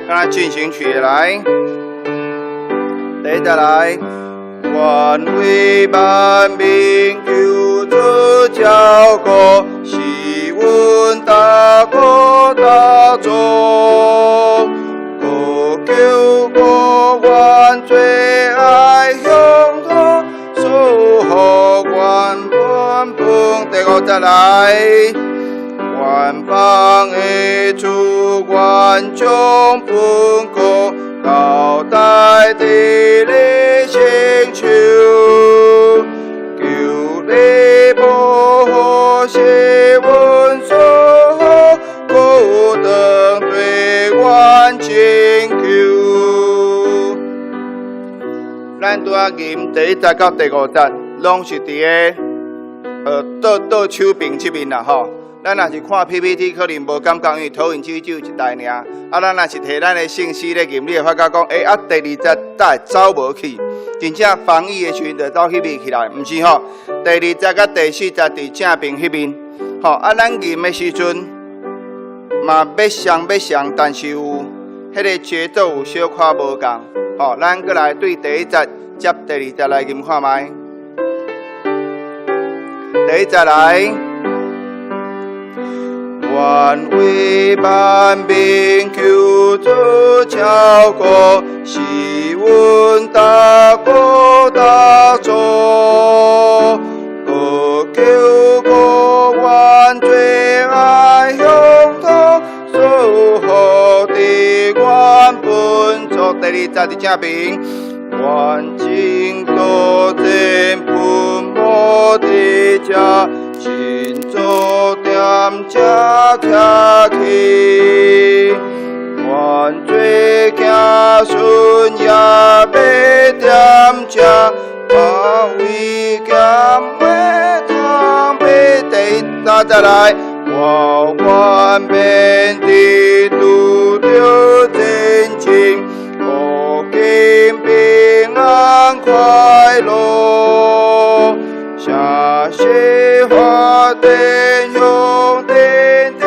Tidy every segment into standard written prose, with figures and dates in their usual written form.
敢若進行曲來，第一節來，願為萬民求主照顧，是阮大哥大祖，閣求顧阮最愛鄉土，賜予阮本本。第五節來。萬邦的主，願將本國交代佇你聖手，求你保護是阮所好，孤單對阮請求。咱拄仔吟第一節到第五節，攏是佇个倒手邊這面啦吼。咱若是看 PPT，可能無感覺，因為投影機只有一台爾。啊，咱若是提咱的聖詩咧吟，你會發覺講，欸，啊，第二節哪會走無去？真正防疫的時陣就走彼面去啦，毋是吼？第二節佮第四節佇正邊彼面，吼啊，咱吟的時陣嘛欲相欲相，但是有彼个節奏有小可無仝，吼，咱閣來對第一節接第二節來吟看覓。第一節來。願為萬民求主照顧，是阮大哥大祖，閣求顧阮最愛鄉土，賜予佇阮本族。第二節佇正邊，願淨土前噴無佇這。真祖踮這徛起，願做子孫也欲踮這，把為咸會通欲第三節來，我願免得拄著戰爭，國境平安快樂。謝謝花燈向天天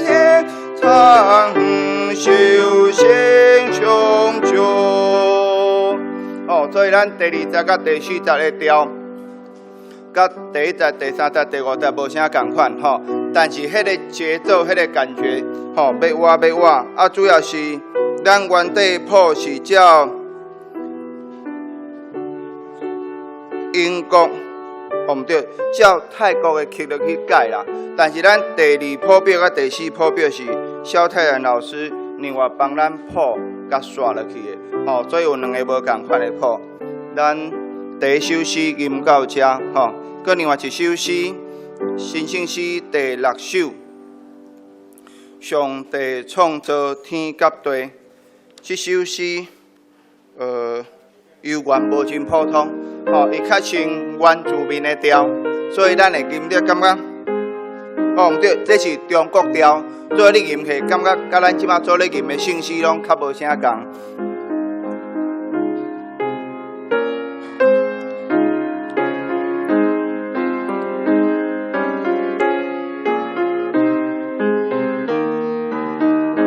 行，長壽星長久。哦，所以咱第二節佮第四節的調，佮第一節、第三節、第五節無啥仝款吼，但是彼个節奏、彼个感覺，吼，欲活欲活，啊，主要是咱原底譜是照英國。哦，毋對，照泰國的曲落去改啦。但是咱第二譜表佮第四譜表是蕭泰然老師另外幫咱譜佮刷落去的，吼，所以有兩個無仝款的譜。咱第一首詩吟到這，吼，閣另外一首詩，新聖詩第六首，上帝創造天佮地，這首詩，猶原無真普通，吼，伊較像原住民的調，所以咱會吟著感覺，哦，毋對，這是中國調，所以你吟起感覺佮咱這馬做咧吟的聖詩攏較無啥仝。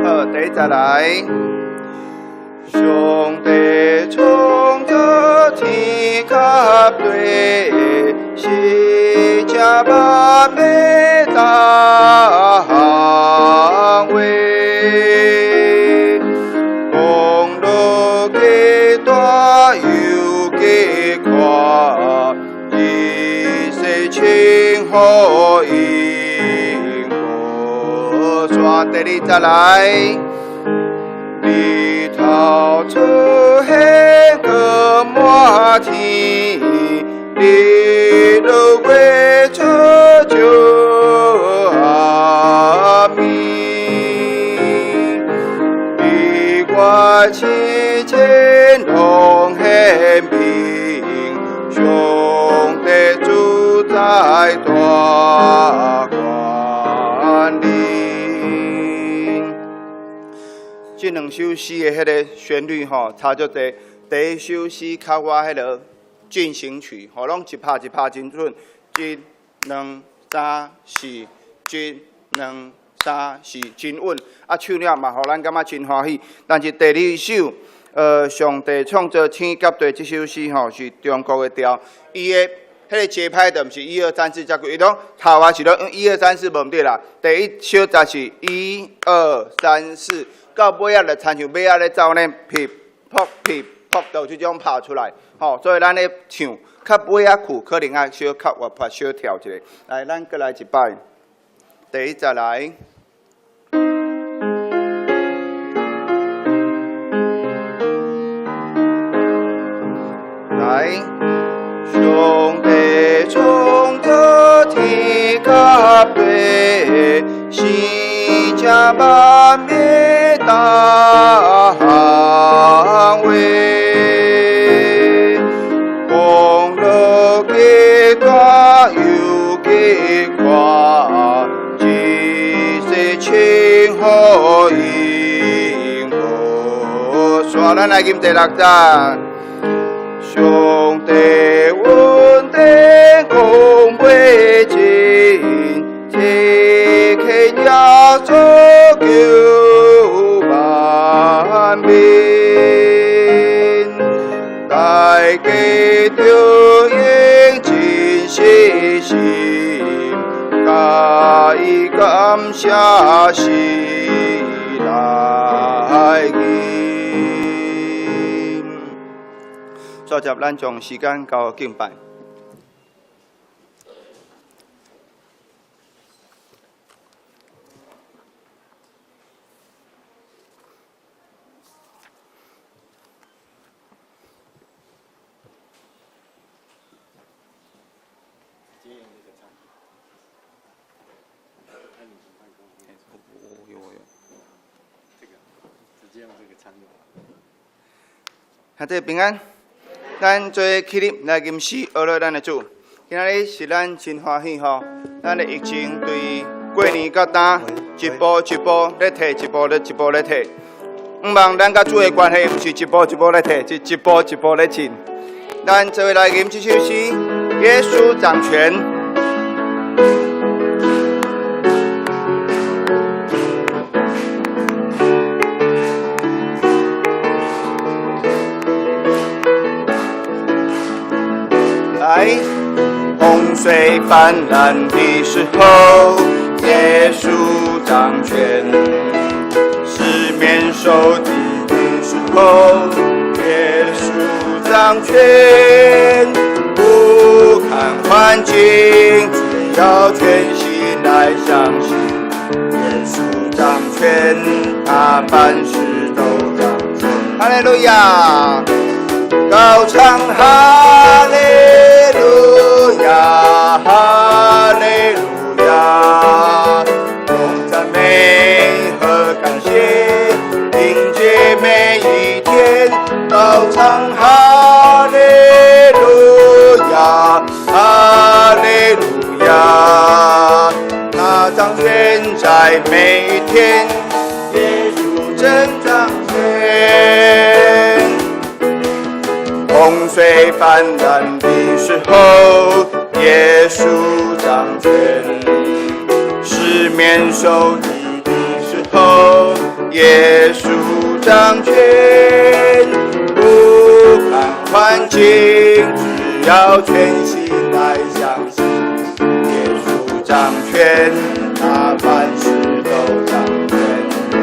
好，第一節來。上帝創造天佮地，是正完美單位。講落幾大又幾寬，一世情好永無煞。第二節來。日頭出現閣滿天，日落月出照暗暝。日月星辰攏顯明，上帝主宰大權能。這兩首詩的彼个旋律吼，差足濟。第一首詩較我彼个進行曲，吼，攏一拍一拍真準。一、兩、三、四，一、兩、三是真穩，啊唱了嘛，予咱感覺真歡喜。但是第二首，上帝創造天佮地這首詩吼，是中國的調，伊的彼个節拍就毋是一二三四遮久，伊攏頭仔是攏一二三四無毋對啦。第一小節是一二三四，到尾仔就親像尾仔咧走呢，噼噗噼噗，就這種拍出來。吼，所以咱咧唱較尾仔去，可能愛小較活潑，小跳一下。來，咱閣來一擺，第一節來。來，上帝創造天佮地，生這萬物單位，講落幾大又幾寬，一世稱呼永無煞。咱來吟第六節。上帝恩典講袂盡，差遣耶穌救萬民，大家著用真實心，共伊感謝詩來吟。煞接咱將時間交敬拜。兄弟平安，咱做起立來吟詩，學樂咱的主。今仔日是咱真歡喜吼，咱的疫情對過年到今，一步一步咧退，一步咧一步咧退。毋望咱佮主的關係，毋是一步一步咧退，是一步一步咧進。咱做伙來吟這首詩，耶穌掌權。來，洪水泛濫的時候，耶穌掌權；四面受敵的時候，耶穌掌權。不看環境，只要全心來相信，耶穌掌權，他凡事都掌權。哈利路亞，高唱哈利路亞，哈利路亞，用讚美和感謝迎接每一天。高唱哈利路亞，哈利路亞，他掌權在每一天，耶穌真掌權。洪水泛濫的時候，耶穌掌權；四面受敵的時候，耶穌掌權。不看環境，只要全心來相信，耶穌掌權，他凡事都掌權。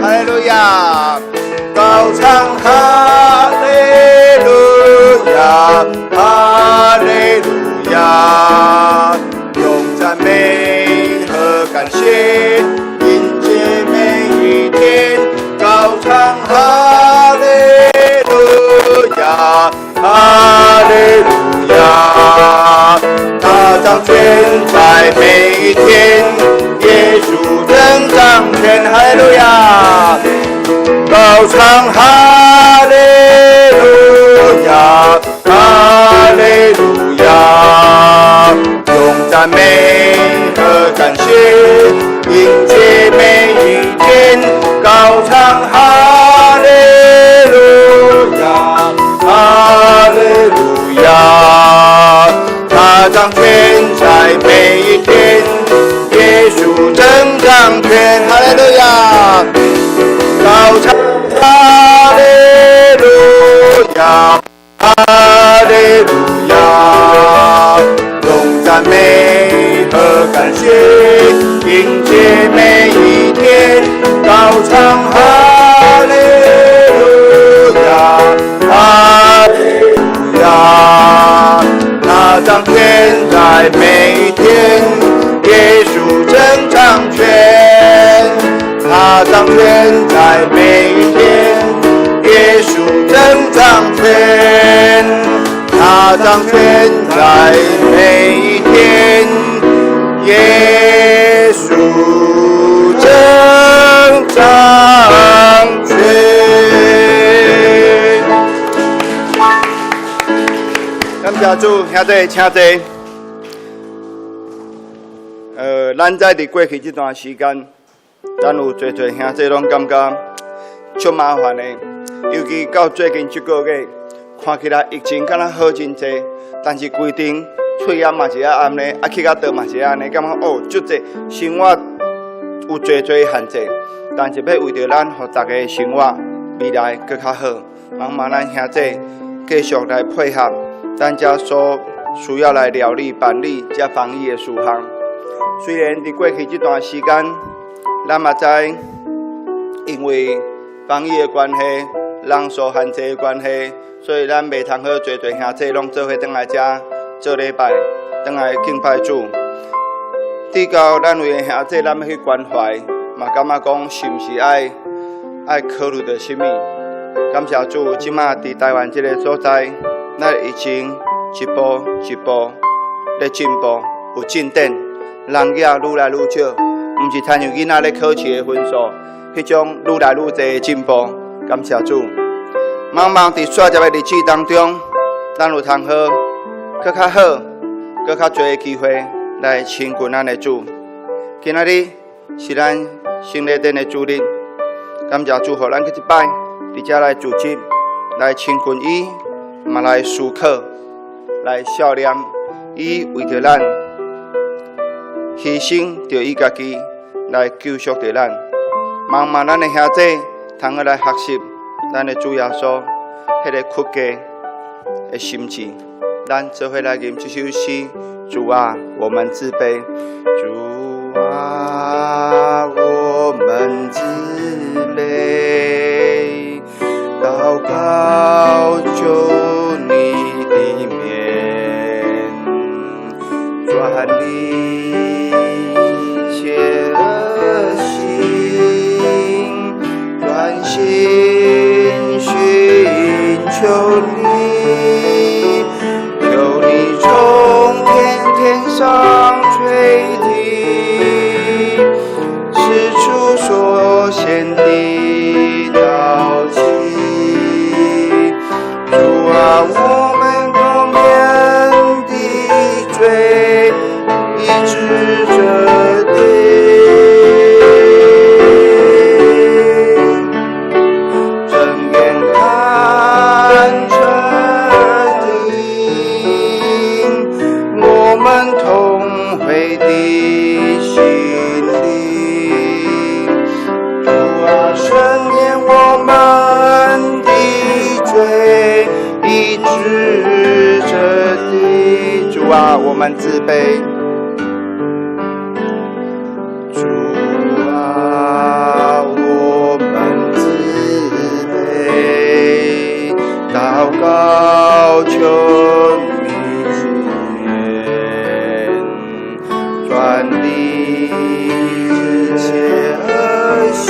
哈利路亞，高唱哈利路亞，哈利路亞，用讚美和感謝迎接每一天。高唱哈利路亞，哈利路亞，他掌權在每一天，耶穌真掌權。哈利路亞，高唱哈利路亞，哈利路亞，用讚美和感謝迎接每一天。高唱哈利路亞，哈利路亞，他掌權在每一天，耶穌真掌權。哈利路唱哈利路亞，哈利路亞。他掌權在每一天，耶穌正掌權。他掌權在每一天，耶穌正掌權。他掌權在每一天，耶穌正掌權。感謝主，兄弟，請坐。咱在佇過去這段時間，咱有濟濟兄弟攏感覺足麻煩的，尤其到最近這個月，看起來疫情敢若好真濟，但是規定喙罨嘛是按呢，啊去甲佗嘛是按呢，感覺哦，足濟生活有濟濟限制，但是欲為著咱，予大家的生活未來閣較好，茫茫咱兄弟繼續來配合咱遮所需要來料理辦理遮防疫的事項。雖然佇過去這段時間，咱嘛知因為防疫的關係，人數限制的關係，所以咱袂通好濟濟兄弟攏做伙轉來遮做禮拜，轉來敬拜主。直到咱為兄弟，咱欲去關懷，嘛感覺講是毋是愛考慮著啥物？感謝主，這馬佇台灣這個所在，咱疫情一步一步咧進步，有進展，人也愈來愈少，毋是親像囡仔咧考試的分數，彼種愈來愈濟的進步。感謝主，茫茫佇煞接的日子當中，咱有通好，閣較好，閣較濟的機會來親近咱的主。今仔日是咱聖禮典的主日，感謝主，予咱閣一擺佇遮來聚集，來親近伊，嘛來思考，來數念伊為著咱犧牲著伊家己來救贖著咱。茫茫咱的兄弟通好來學習咱的主耶穌彼个屈架的心志，咱做伙來吟這首詩。主啊，我們自卑。主啊，我們自卑，禱告求你的面，轉離一切惡行，專心尋求你，求你從天天上垂聽，賜出所獻的禱祭。主啊，我們同免的罪，醫治這地。睜眼看著聽，我們痛悔的心靈。主啊，赦免我們的罪，醫治這地。主啊，我們自卑。主啊，我們自卑，禱告求你面，轉離一切惡行，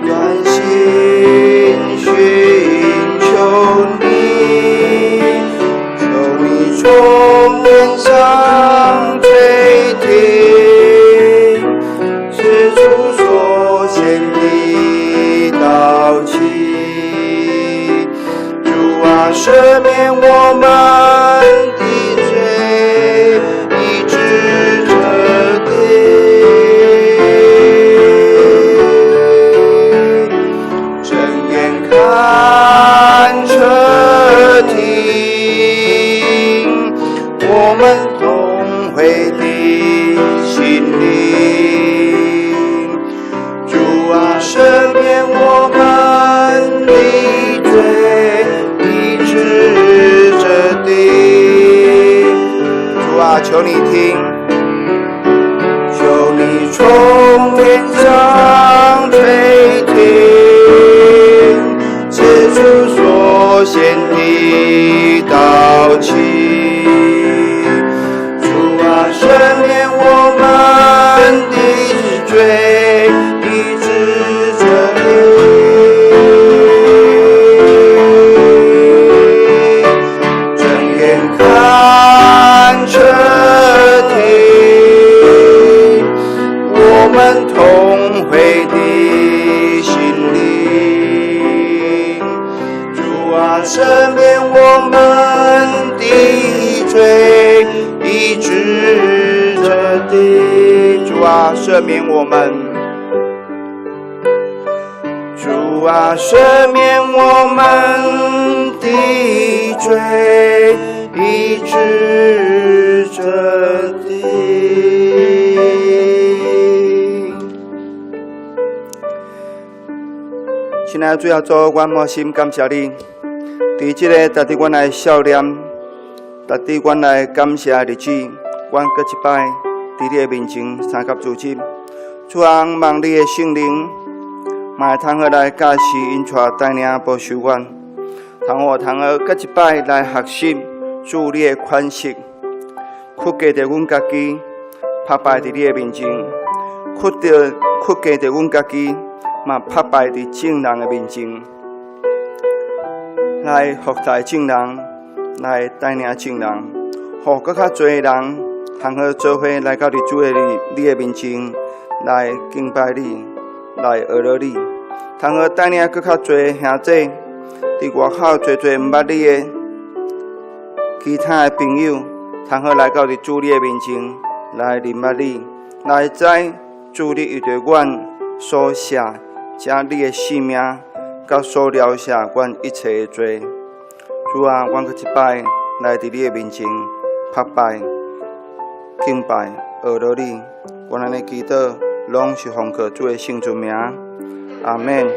專心尋求你，求你從天上垂聽，賜出所獻的禱祭。主啊，赦免我們的罪，醫治這地。睜眼看著聽，我們痛悔的心靈。主啊，赦免我們的罪，醫治這地。主啊，求你聽，求你從天上地。主啊，赦免我們！主啊，赦免我們的罪，醫治這地。親愛的主耶穌，阮滿心感謝你，佇這个值得阮來數念，值得阮來感謝的日子，阮閣一擺佇你的面前三及主日。主啊，望你的聖靈，嘛會通好來教示引帶帶領保守阮，通好通好閣一擺來學習主你的款式，屈低著阮家己，拍敗佇你的面前，屈低著阮家己，嘛拍敗佇眾人的面前，來服侍眾人，來帶領眾人，予閣較濟人通好做伙來到佇主的你的面前，來敬拜你，來學了你，通好帶領閣較濟兄弟，佇外口濟濟毋捌你的其他的朋友，通好來到佇主你的面前，來認捌你，來知主你為著阮所捨將你的性命，佮所療赦阮一切的罪。主啊，阮閣一擺來佇你的面前，拍敗、敬拜、學了你。阮按呢祈禱，攏是奉靠主的聖尊名。阿們。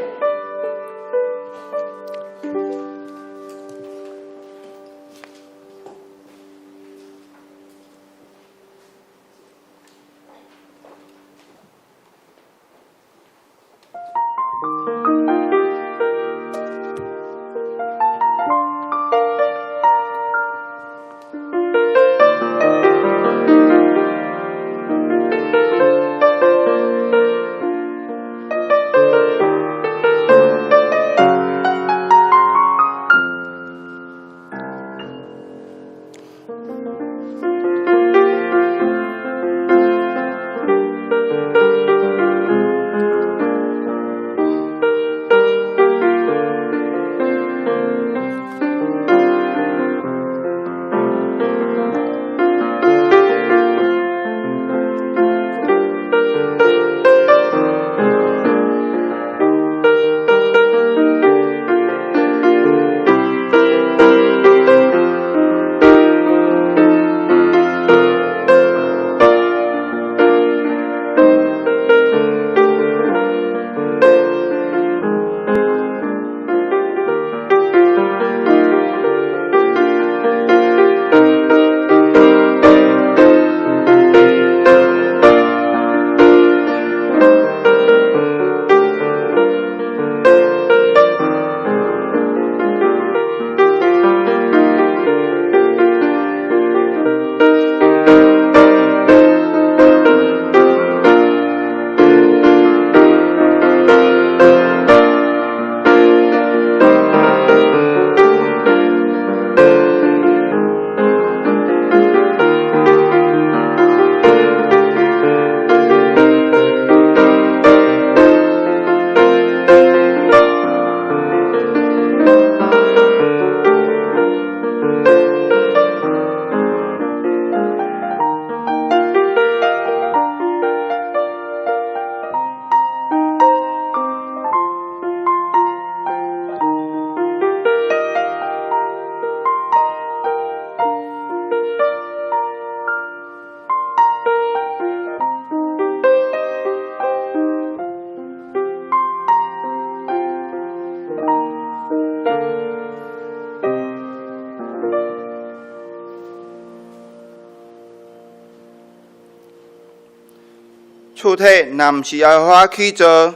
厝體若毋是耶和華起造，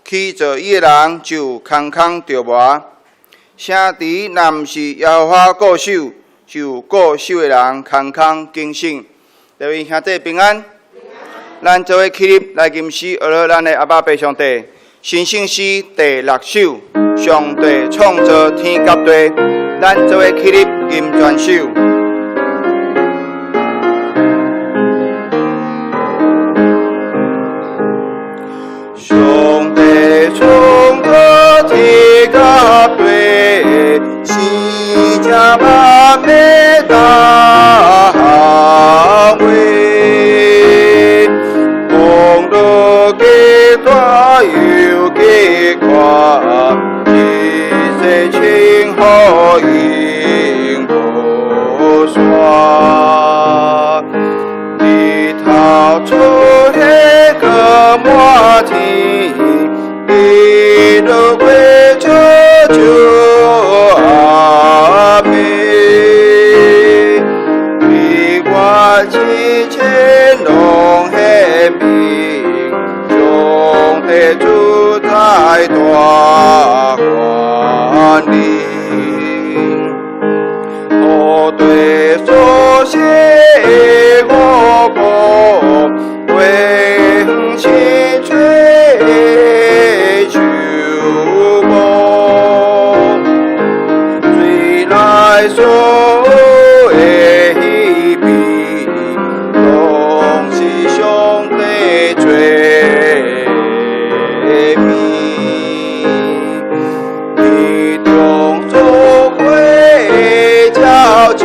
起造伊的人就空空著磨；城池若毋是耶和華固守，就固守的人空空警醒。各位兄弟平安，咱做伙起立來吟詩，學了咱的阿爸父上帝。神聖詩第六首，上帝創造天佮地，咱做伙起立吟全首。上帝創造天佮地，生這萬的大話。永無煞。日頭出現光滿天，日落月照照阿明。你我七千攏顯明，上帝主宰大權能，土地所生的五穀，花園青翠的樹木，水內所有的魚鱉，攏是上帝做的物。天中所飛的鳥隻，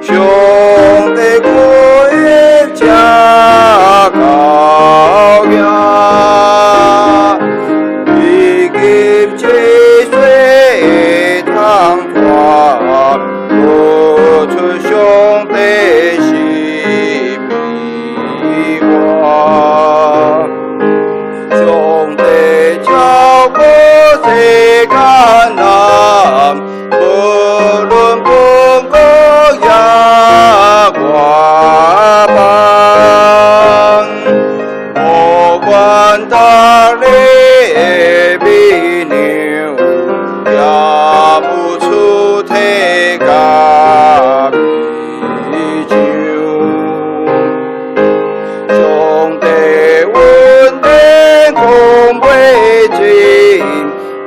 上帝規這高舉，以及這水通湠，活出上帝心意話。上帝照顧世間人，無論本國抑外邦，無管逐日的美娘，也無出體佮美酒。上帝恩典講袂盡，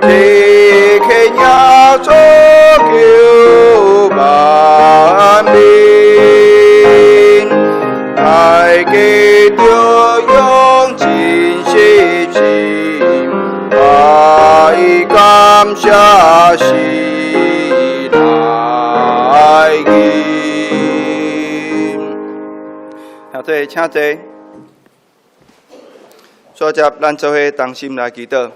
這刻耶穌救萬民，大家著用真實心，來感謝是來因。兄弟，請坐。煞接咱做伙同心來祈禱。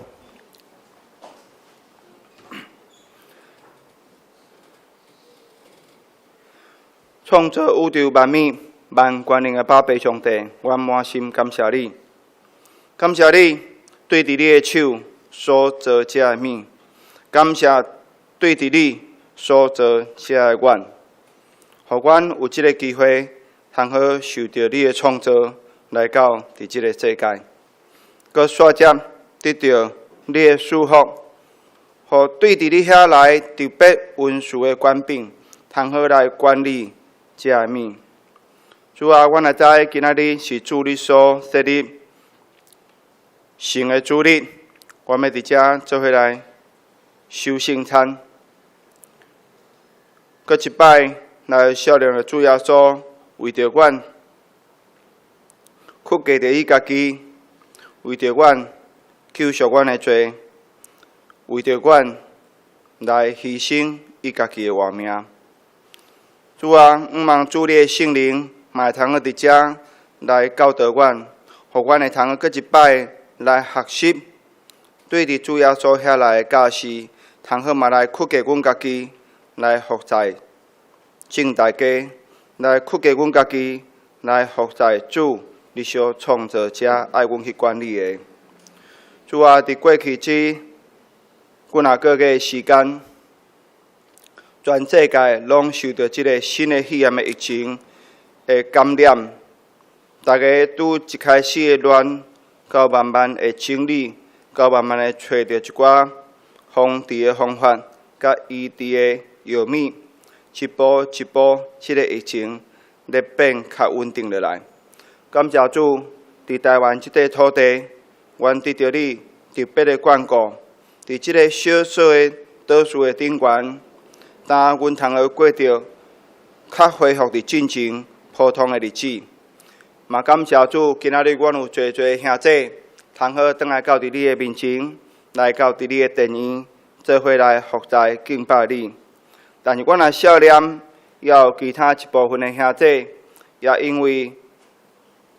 創造宇宙萬物、萬權能的爸爸上帝，阮滿心感謝你，感謝你對佇你的手所造這的物，感謝對佇你所造這的阮，予阮有這个機會，通好受著你的創造來到佇這个世界，閣煞接得著你的祝福，予對佇你遐來特別恩賜的權柄，通好來管理這个物。主啊，阮也知今仔日是主你所設立聖的主日，阮欲佇遮做伙來守聖餐。閣一擺來少年的主耶穌為著阮屈低著伊家己，為著阮救贖阮的罪，為著阮來犧牲伊家己的活命。主啊，向望主你的聖靈嘛會通好佇遮來教導阮，予阮會通好閣一擺來學習，對佇主耶穌遐來的教示，通好嘛來屈低阮家己，來服侍眾大家，來屈低阮家己，來服侍主你所創造者愛阮去管理的。主啊，佇過去這幾若個月的時間，全世界攏受著這个新的肺炎的疫情的感染，大家拄一開始的亂，到慢慢的整理，到慢慢的揣著一寡防治的方法，佮醫治的藥物，一步一步，這个疫情咧變較穩定落來。感謝主，佇台灣這塊土地，阮得著你特別的眷顧，佇這个小小的島嶼的頂懸，當阮通好過著較恢復佇進前普通的日子。嘛感謝主，今仔日阮有濟濟兄弟，通好轉來到佇你的面前，來到佇你的殿院，做伙來服侍敬拜你。但是阮也少年，也有其他一部分的兄弟，也因為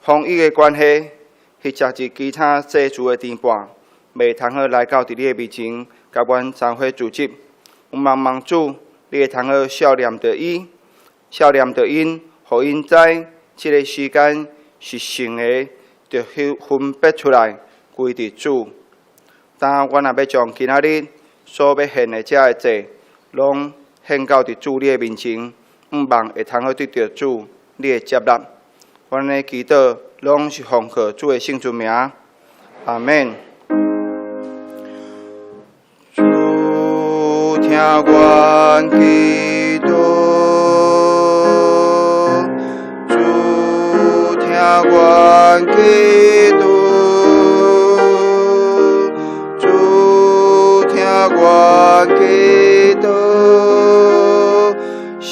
防疫的關係，或者是其他世事的牽絆，袂通好來到佇你的面前，共阮同伙聚集。有茫望主，你會通好惜念著伊，惜念著𪜶，予𪜶知這个時間是聖的，著去分別出來歸佇主。當阮若欲將今仔日所欲獻的這个祭，攏獻到佇主你的面前，向望會通好得著主你的接納。阮的祈禱攏是奉靠主的聖尊名，阿們。主聽阮祈禱，主聽阮祈禱，主聽阮祈禱，賞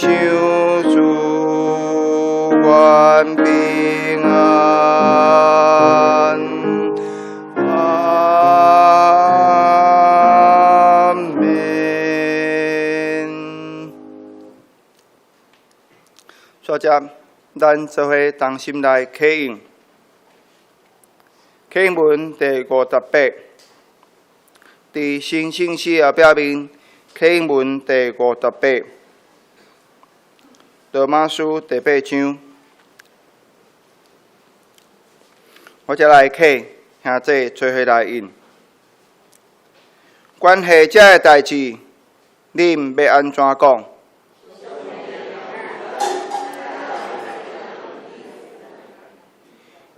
賜阮平安。阿們。煞接，咱做伙同心來啟應，啟應文第58，佇新聖詩後壁面，啟應文第五十八，羅馬書第八章，我才來啟，兄弟做伙來應。關係這个代誌，恁欲按怎講？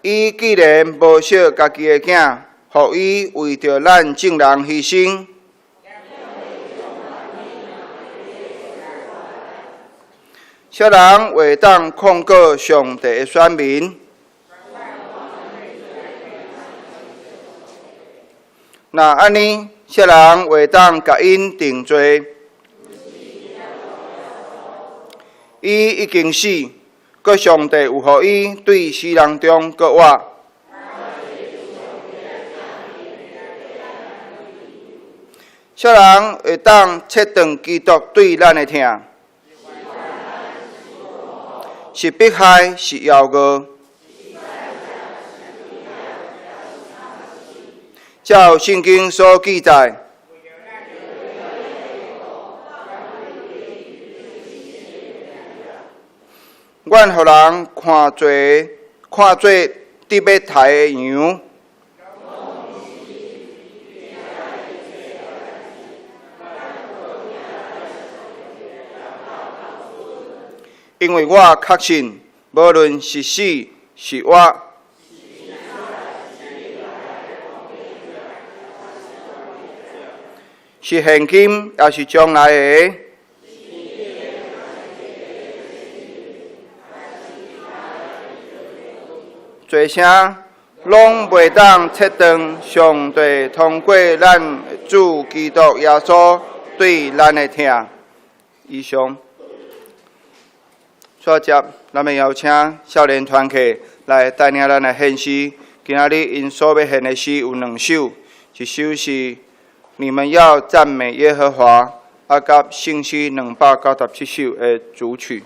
伊既然無惜家己的囝，予伊為著咱眾人犧牲，啥人會當控告上帝的選民？若按呢，啥人會當共𪜶定罪？伊已經死，閣上帝有予伊對死人中閣活。啥人會當切斷基督對咱的疼？是迫害，是枵餓？照聖經所記載，阮予人看做得欲刣的羊。因為我確信，無論是死是活，是現今抑是將來的，罪聲攏袂當切斷上帝通過咱主基督耶穌對咱的疼。以上。煞接，咱欲邀請少年團契來帶領咱來獻詩。今仔日𪜶所欲獻的詩有兩首，一首是你們要讚美耶和華，佮聖詩297首的組曲。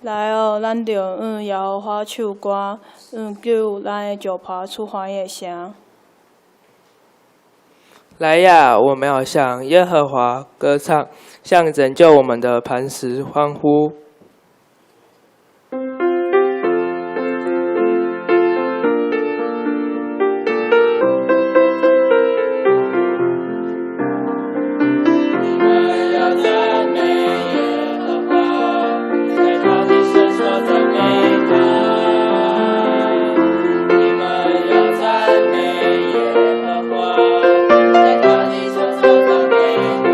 來哦，咱著向耶和華唱歌，向救咱的石磐出歡喜的聲。來呀，我們要向耶和華歌唱，向拯救我們的磐石歡呼。你們要讚美耶和華，在他的聖所讚美他。你們要讚美耶和華，在他的聖所讚美他。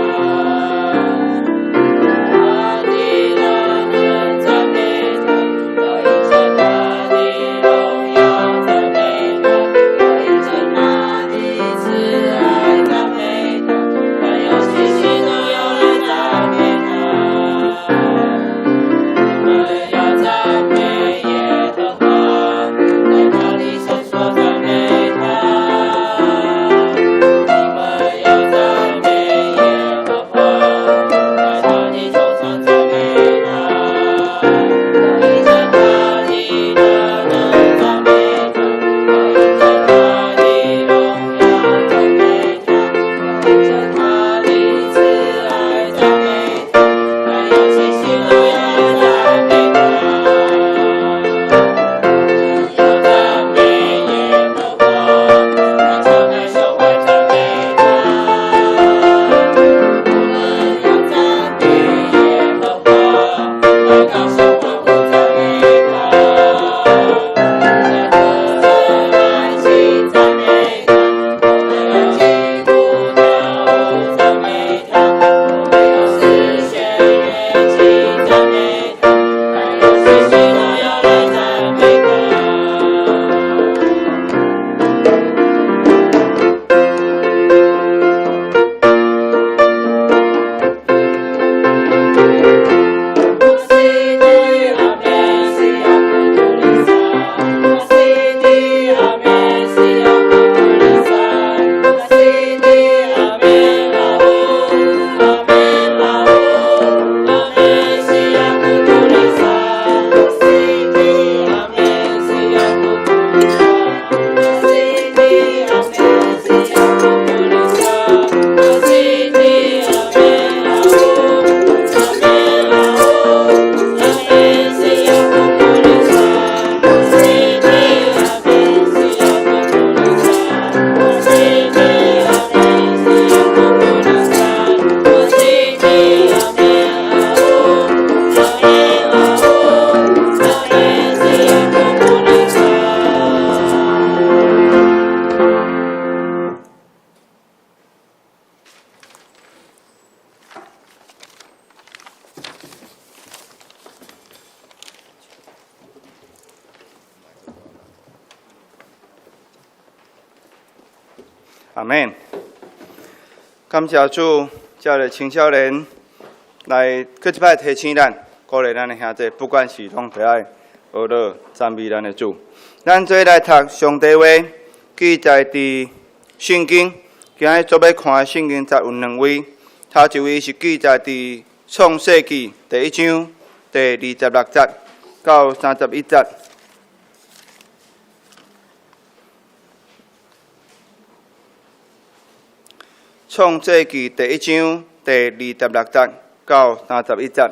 阿們。感謝主，遮个青少年來閣一擺提醒咱，鼓勵咱的兄弟，不管是攏著愛學樂讚美咱的主。咱做來讀上帝話，記載佇聖經。今日做欲看的聖經節有兩位，頭一位是記載佇創世記第一章第二十六節到三十一節。創世記第一章第二十六節到三十一節，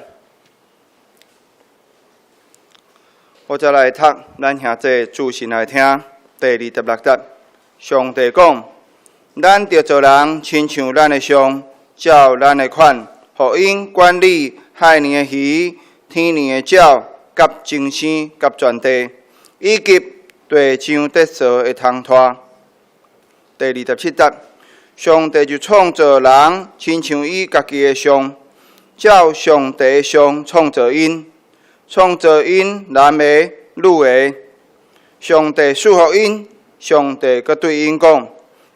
我再來讀，咱兄弟注神來聽。第二十六節，上帝講：咱著造人，親像咱的像，照咱的款，予𪜶管理海裡的魚、天裡的鳥、佮眾星、佮全地，以及地上得踅的蟲豸。第二十七節。上帝就創造人，親像伊家己的像，照上帝的像創造𪜶，創造𪜶男的、女的。上帝賜福𪜶，上帝閣對𪜶講：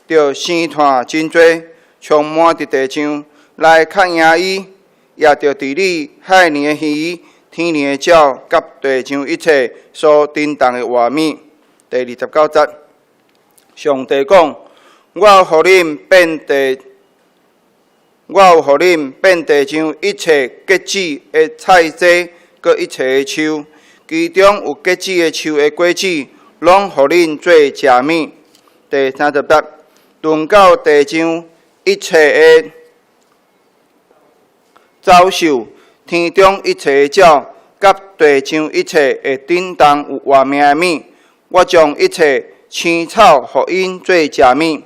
著生湠真濟，充滿佇地上，來較贏伊，也著治理海裡的魚、天裡的鳥，佮地上一切所振動的活物。第二十九節，上帝講：我有予恁遍地，我有予恁遍地上一切結子的菜籽，閣一切的樹，其中有結子的樹的果子，攏予恁做食物。第三十節，論到地上一切的走獸，天中一切的鳥，佮地上一切會振動有活命的物，我將一切青草予𪜶做食物，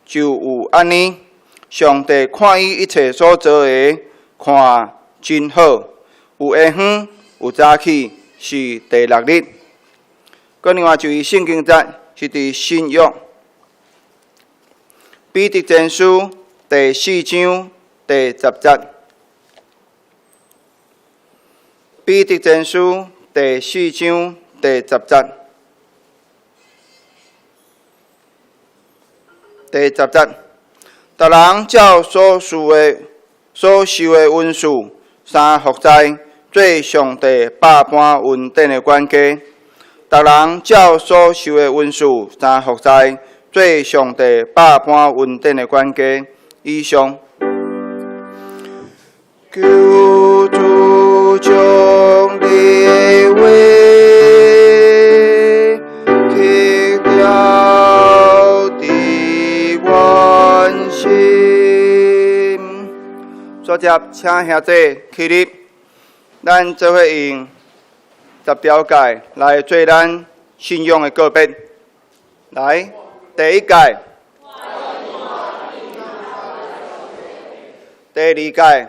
就有按呢。上帝看伊一切所做的，看真好。有下昏，有早起，是第六日。閣另外一位聖經節是佇新約彼得前書第四章第十節。彼得前書第四章第十節。第十節，逐人照所受的所受的恩賜，三服侍，做上帝百般恩典的管家。逐人照所受的恩賜，三服侍，做上帝百般恩典的管家。以上。求主將你的話刻雕佇阮心。煞接請兄弟起立，咱做伙用十條誡來做咱信仰的告別。來，第一誡，第二誡，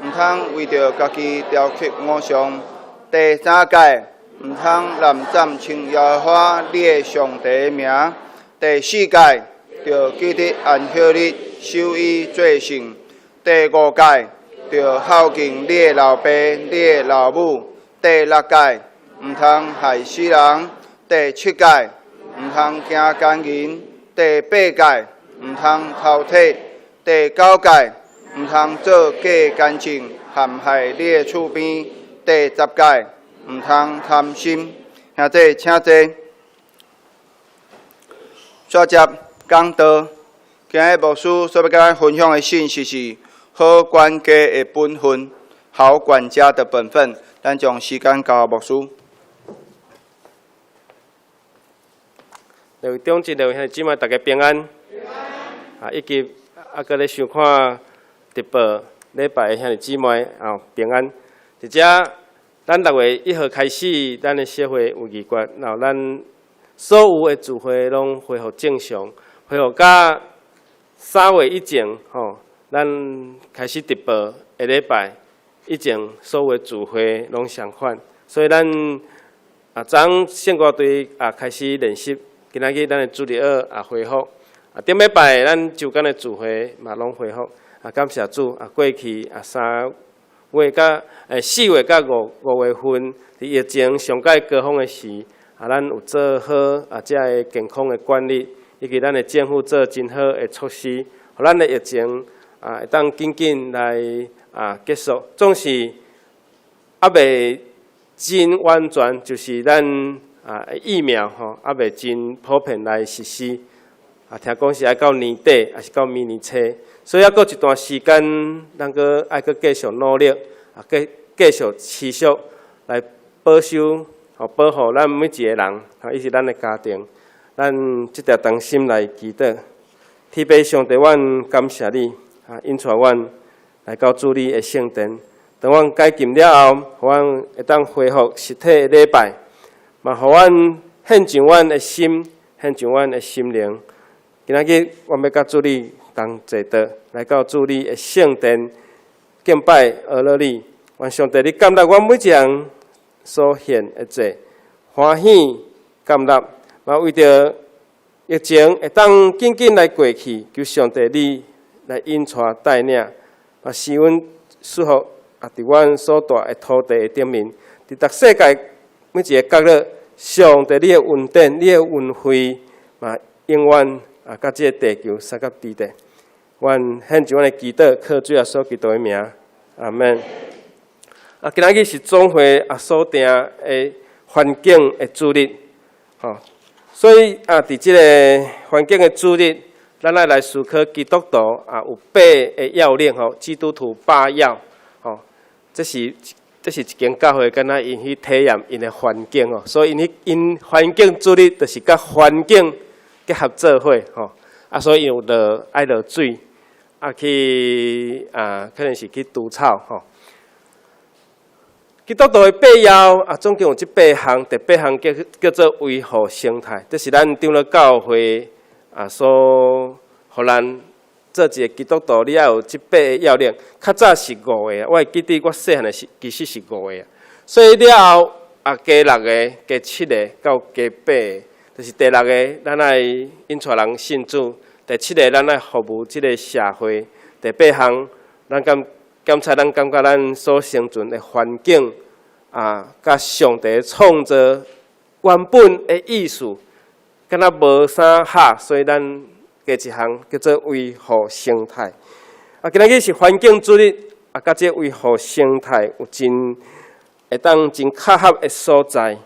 毋通為著家己雕刻偶像。第三誡，毋通濫讚稱耶和華你的上帝的名。第四誡，著記得安息日，守伊做聖。第五誡，著孝敬你的老爸、你的老母。第六誡，毋通害死人。第七誡，毋通行姦淫。第八誡，毋通偷提。第九誡，毋通做假見證，陷害你的厝邊。第十誡，毋通貪心。兄弟，請坐。煞接講道，今日牧師所欲佮咱分享的信息是好管家的本分，好管家的本分。咱將時間交予牧師。各位長執、各位兄弟姊妹，大家平安。啊，以及啊，閣咧收看直播禮拜的兄弟姊妹啊，平安。佇遮，咱六月一號開始，咱的協會有議決，然後咱所有的聚會攏恢復正常，恢復甲3月以前，吼，咱開始直播下禮拜以前，所有的聚會攏相款，所以咱啊，昨昏聖歌隊也開始練習，今仔日咱的主日學也恢復，啊，頂禮拜咱週間的聚會嘛攏恢復，啊，感謝主啊，過去啊3月佮4月佮5月份，佇疫情上蓋高峰的時，啊，咱有做好啊，遮个健康的管理，以及咱的政府做真好的措施，予咱的疫情啊會當緊緊來啊結束。總是猶未真完全，就是咱啊疫苗吼，猶未真普遍來實施。啊，聽講是愛到年底，抑是到明年初，所以猶閣一段時間，咱閣愛閣繼續努力，啊，繼續持續來保守、吼保護咱每一个人，啊，以及咱的家庭。咱這條同心來祈禱，天父上帝，阮感謝你，啊，引帶阮來到主你的聖殿。當阮解禁了後，予阮會當恢復實體的禮拜，嘛，予阮獻上阮的心，獻上阮的心靈。今仔日，阮欲佮主你同齊倒來到主你的聖殿敬拜阿樂你。願上帝你接納阮每一个人所獻的祭，歡喜接納。嘛為著疫情會當緊緊來過去，求上帝你來引帶帶領，嘛賜阮祝福啊！佇阮所蹛的土地的頂面，佇逐世界每一個角落，上帝你的恩典、你的恩惠，嘛永遠啊，佮這個地球相佮佇咧。阮獻上阮的祈禱，靠主耶穌基督的名，阿門。啊，今仔日是總會啊所定的環境的主日，吼，所以啊，佇這个環境的主日，咱愛來思考基督徒啊有八个要領吼，基督徒八要，吼，這是一間教會，敢若𪜶去體驗𪜶的環境哦，所以𪜶去𪜶環境主日就是佮環境結合做伙吼，啊，所以有落愛落水，啊去啊，可能是去除草吼。基督徒的八要啊，總共有這八項，第八項叫做維護生態，這是咱長老教會啊所予咱做一个基督徒，你愛有這八个要領。較早是五个，我會記得我細漢的時其實是五个，所以了後啊加六个、加七个到加八个，就是第六个，咱愛引帶人信主；第七个，咱愛服務這个社會；第八項，咱感檢查咱感覺咱所生存的環境啊，佮上帝創造原本的意思，敢若無啥合，所以咱加一項叫做維護生態。啊，今仔日是環境主日，啊，佮這維護生態有真會當真契合的所在。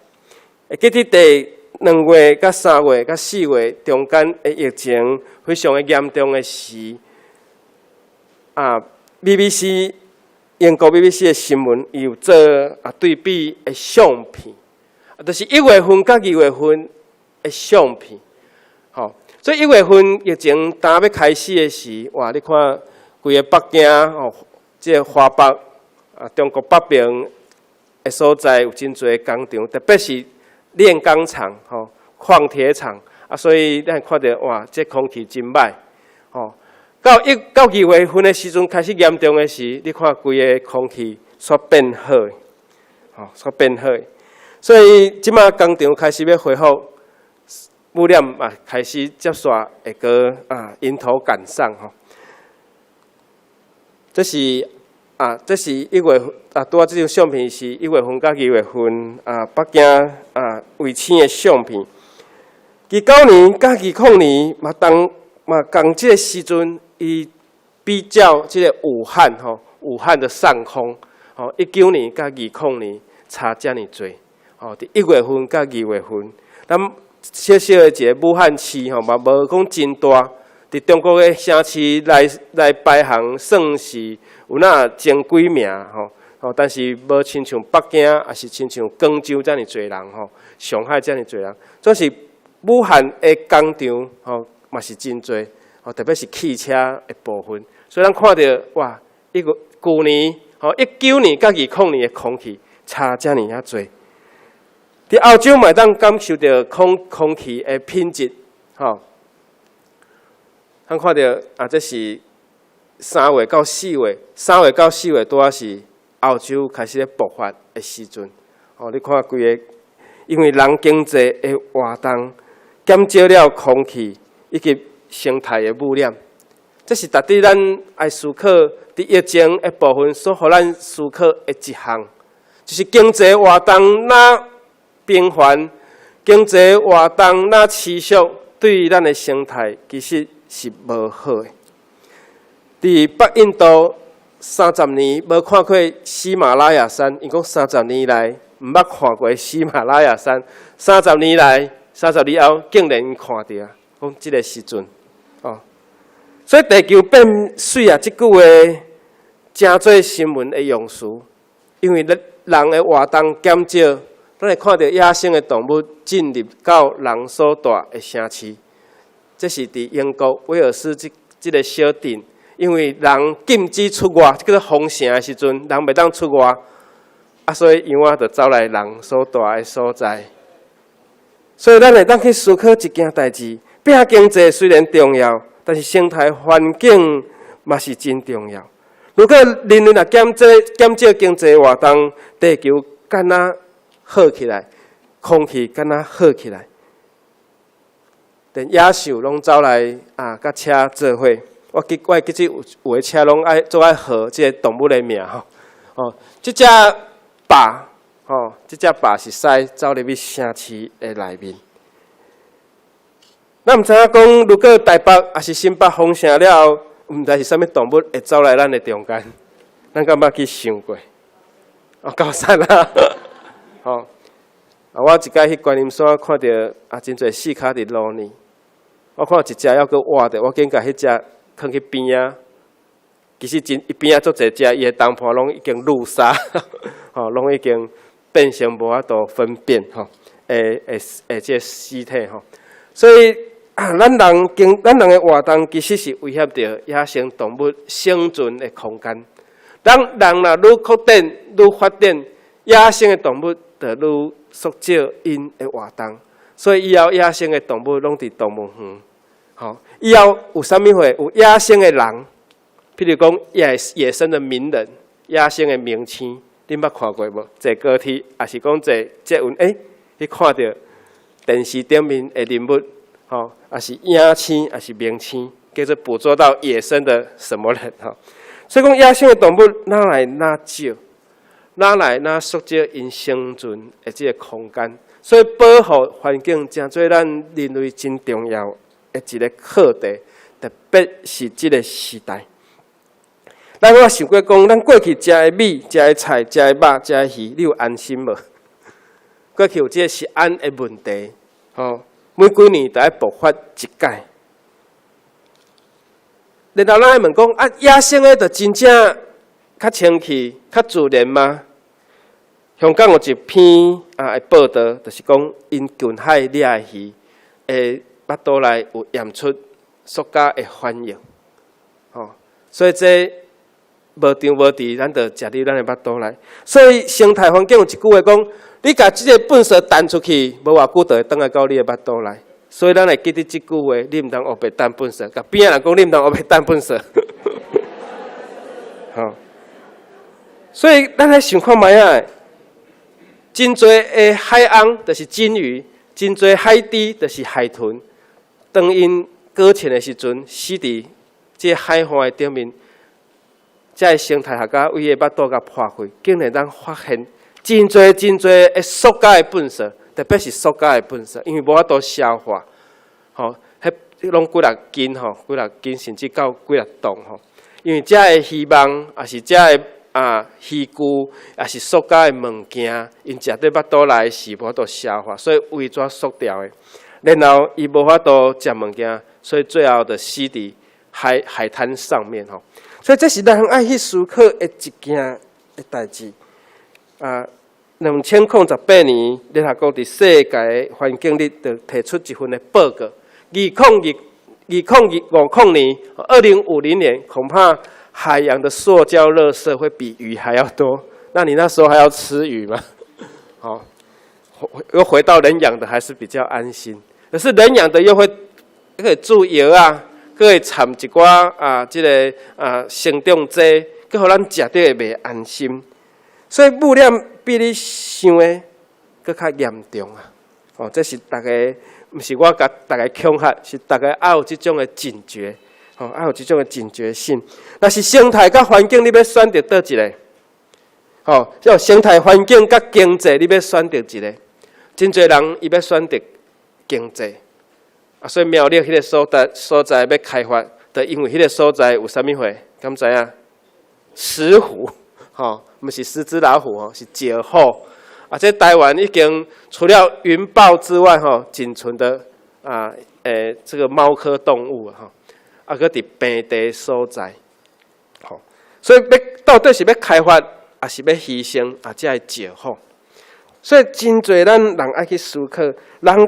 會記得佇2月、佮3月、佮4月中間的疫情非常的嚴重的時，啊，BBC 英國 BBC 的新聞伊有做啊對比的相片，啊，就是1月份佮2月份的相片，吼，所以一月份疫情剛欲開始的時，哇，你看規个北京哦，這个華北啊，中國北邊的所在有真濟工廠，特別是煉鋼廠、吼礦鐵廠啊，所以咱看著哇，這空氣真歹，吼。到1到2月份的時陣開始嚴重的時，你看規个空氣煞變好，吼煞變好。所以這馬工廠開始欲恢復，污染嘛開始接續會閣啊迎頭趕上吼。這是一月啊，拄仔這張相片是一月份佮二月份啊，北京啊衛星的相片。19年佮20年嘛當嘛仝這个時陣，伊比較這个武漢吼，武漢的上空吼，19年佮20年差遮爾濟吼，佇一月份佮二月份，咱小小的一个武漢市吼嘛無講真大，佇中國的城市來排行算是有那前幾名吼，吼，但是無親像北京，抑是親像廣州遮爾濟人吼，上海遮爾濟人，總是武漢的工廠吼嘛是真濟，吼，特別是汽車的部分，所以咱看著哇，一個舊年吼19年佮20年的空氣差遮爾仔濟。佇歐洲嘛會當感受著空氣的品質，吼。咱看著啊，這是3月到4月，3月到4月拄仔是歐洲開始咧爆發的時陣。吼，你看規个，因為人經濟的活動減少了空氣以及生態的污染，這是值得咱愛思考佇疫情的部分所予咱思考的一項，就是經濟活動若頻繁，經濟活動若持續，對咱的生態其實是無好的。佇北印度三十年無看過喜馬拉雅山，𪜶講三十年來毋捌看過喜馬拉雅山，三十年來，三十年後竟然看著啊！講這个時陣，哦，所以地球變媠啊，這句話成做新聞的用詞，因為人的活動減少，咱會看著野生的動物進入到人所蹛的城市。這是佇英國威爾斯這个小鎮，因為人禁止出外，叫做封城的時陣，人袂當出外，啊，所以羊仔就走來人所蹛的所在。所以咱會當去思考一件代誌：拼經濟雖然重要，但是生態環境嘛是真重要。如果人類若減少經濟活動，地球敢若好起來，空氣敢若好起來，連野獸攏走來啊，佮車做伙。我記得有的車攏愛做愛號這个動物的名吼。哦，這隻豹，吼，這隻豹是使走入去城市的內面。咱毋知影講，如果台北抑是新北封城了後，毋知是啥物動物會走來咱的中間，咱敢捌去想過？哦，夠散啦！吼，啊，我一擺去觀音山看著啊，真濟四跤佇路呢。我看一隻猶閣活著，我緊共彼隻囥去邊仔。其實真伊邊仔足濟隻，伊的同伴攏已經路殺，吼，攏已經變成無法度分辨，吼，會這个屍體吼。所以啊，咱人的活動其實是威脅著野生動物生存的空間。咱人若愈擴展、愈發展，野生的動物就愈縮少𪜶的活動。所以以後野生的動物攏佇動物園。吼，以後有啥物貨？有野生的人，譬如講野生的名人、野生的明星，恁捌看過無？坐高鐵，抑是講坐捷運？欸，去看著電視頂面的人物，吼，抑是影星，抑是明星，叫做捕捉到野生的什麼人？吼，所以講野生的動物哪來哪少，哪來哪縮少𪜶生存的這个空間。所以保護環境，成做咱人類真重要的一个課題，特別是這个時代。咱我想過講，咱過去食的米、食的菜、食的肉、食的魚，你有安心無？過去有這个食安的問題，吼，每幾年都愛爆發一擺。然後咱愛問講，啊，野生的就真正較清氣、較自然嗎？香港有一篇啊的報道，就是講𪜶近海掠的魚，的腹肚內有驗出塑膠的反應，吼，所以這無張無弛，咱就食入咱的腹肚內。所以生態環境有一句話講，你共這个糞埽擲出去，無偌久就會轉來到你的腹肚內。所以咱會記得這句話，你毋通烏白擲糞埽。共邊仔人講，你毋通烏白擲糞埽。吼，所以咱來想看覓仔，真濟的海翁就是鯨魚，真濟海豬就是海豚。當𪜶擱淺的時陣，死佇這个海岸的頂面，這个生態學家為伊的腹肚共破開，竟然通發現真濟真濟的塑膠的糞埽，特別是塑膠的糞埽，因為無法度消化，吼，彼攏幾若斤吼，幾若斤甚至到幾若噸吼。因為這个漁網，抑是這个啊漁具，抑是塑膠的物件，𪜶食佇腹肚內是無法度消化，所以圍紙塑掉的。然後伊無法度食物件，所以最後就死佇海灘上面吼。所以這是咱愛去思考的一件的代誌。啊，2018年，聯合國佇世界環境日就提出一份的報告。2050年，2050年，恐怕海洋的塑膠垃圾會比魚還要多。那你那時候還要吃魚嗎？好，又回到人養的還是比較安心。可是人養的又會可以注藥啊，閣會摻一寡啊，這个啊生長劑，閣予咱食著會袂安心。所以污染比你想的閣較嚴重啊！哦，這是逐家，毋是我共逐家恐嚇，是逐家愛有這種的警覺，吼，愛有這種的警覺性。若是生態佮環境，你欲選擇佗一个？吼，這生態環境佮經濟，你欲選擇一个？真濟人伊欲選擇經濟，啊，所以苗栗彼个所在欲開發，就因為彼个所在有啥物貨？敢知影？石虎，吼，毋是獅子老虎吼，是石虎。啊，這台灣已經除了雲豹之外，吼，僅存的啊，這個貓科動物吼，啊，閣佇平地所在，吼，所以欲到底是欲開發，抑是欲犧牲啊？這个石虎。所以真濟咱人愛去思考，人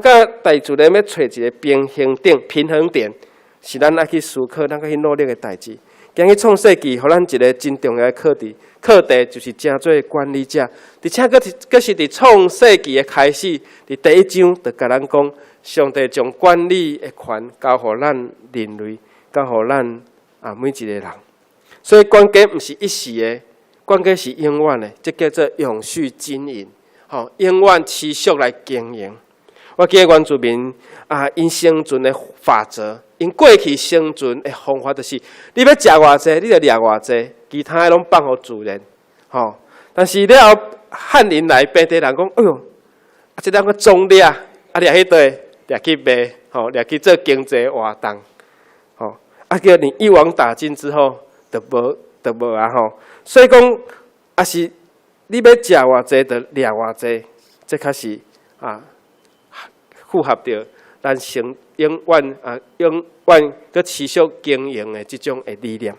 佮大自然欲揣一个平衡點、平衡點，是咱愛去思考、咱愛去努力的代誌。今日創世記，予咱一个真重要的課題，課題就是成做管理者，而且閣是佇創世記的開始，佇第一章就共咱講，上帝將管理的權交予咱人類，交予咱啊每一个人。所以管家毋是一時的，管家是永遠的，這叫做永續經營，吼，永遠持續來經營。我記得原住民啊，𪜶生存的法則，𪜶過去生存的方法就是，你欲食偌濟，你就掠偌濟，其他的攏放予自然，吼。但是了後漢人來，平地人講，哎喲，啊，這兩個總掠，啊掠去佗，掠去賣，吼，掠去做經濟活動，吼，啊叫你一網打盡之後，就無啊吼。所以講，啊是你欲食偌濟，就掠偌濟，這較是啊。符合著咱生永遠啊，永遠閣持續經營的這種的理念。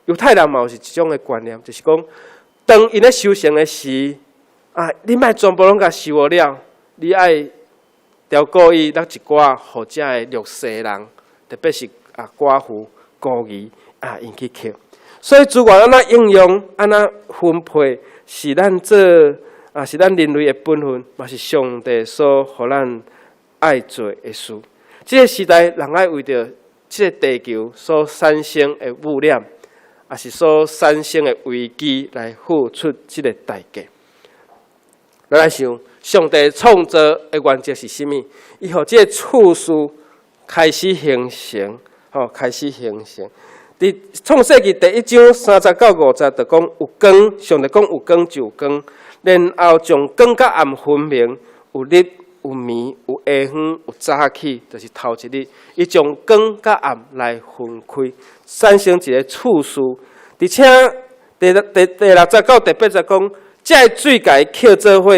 猶太人嘛有是這種的觀念，就是講，當𪜶咧收成的時，啊，你莫全部攏共收予了，你愛照顧伊，落一寡予遮的弱勢人，特別是啊寡婦、孤兒啊，𪜶去抾。所以資源按怎應用、按怎分配，是咱做啊，是咱人類的本分，嘛是上帝所予咱愛做的事。這个時代，人愛為著這个地球所產生的污染，抑是所產生的危機來付出這个代價。咱來想，上帝創造的原則是啥物？伊予這个次序開始形成，吼，開始形成。佇創世記第一章30到50，就講有光，上帝講有光就有光，然後將光佮暗分明，有日，有暝，有下昏，有早起，就是頭一日。伊將光佮暗來分開，產生一个次序。而且第六節到第八節講，這个水共伊扣做伙，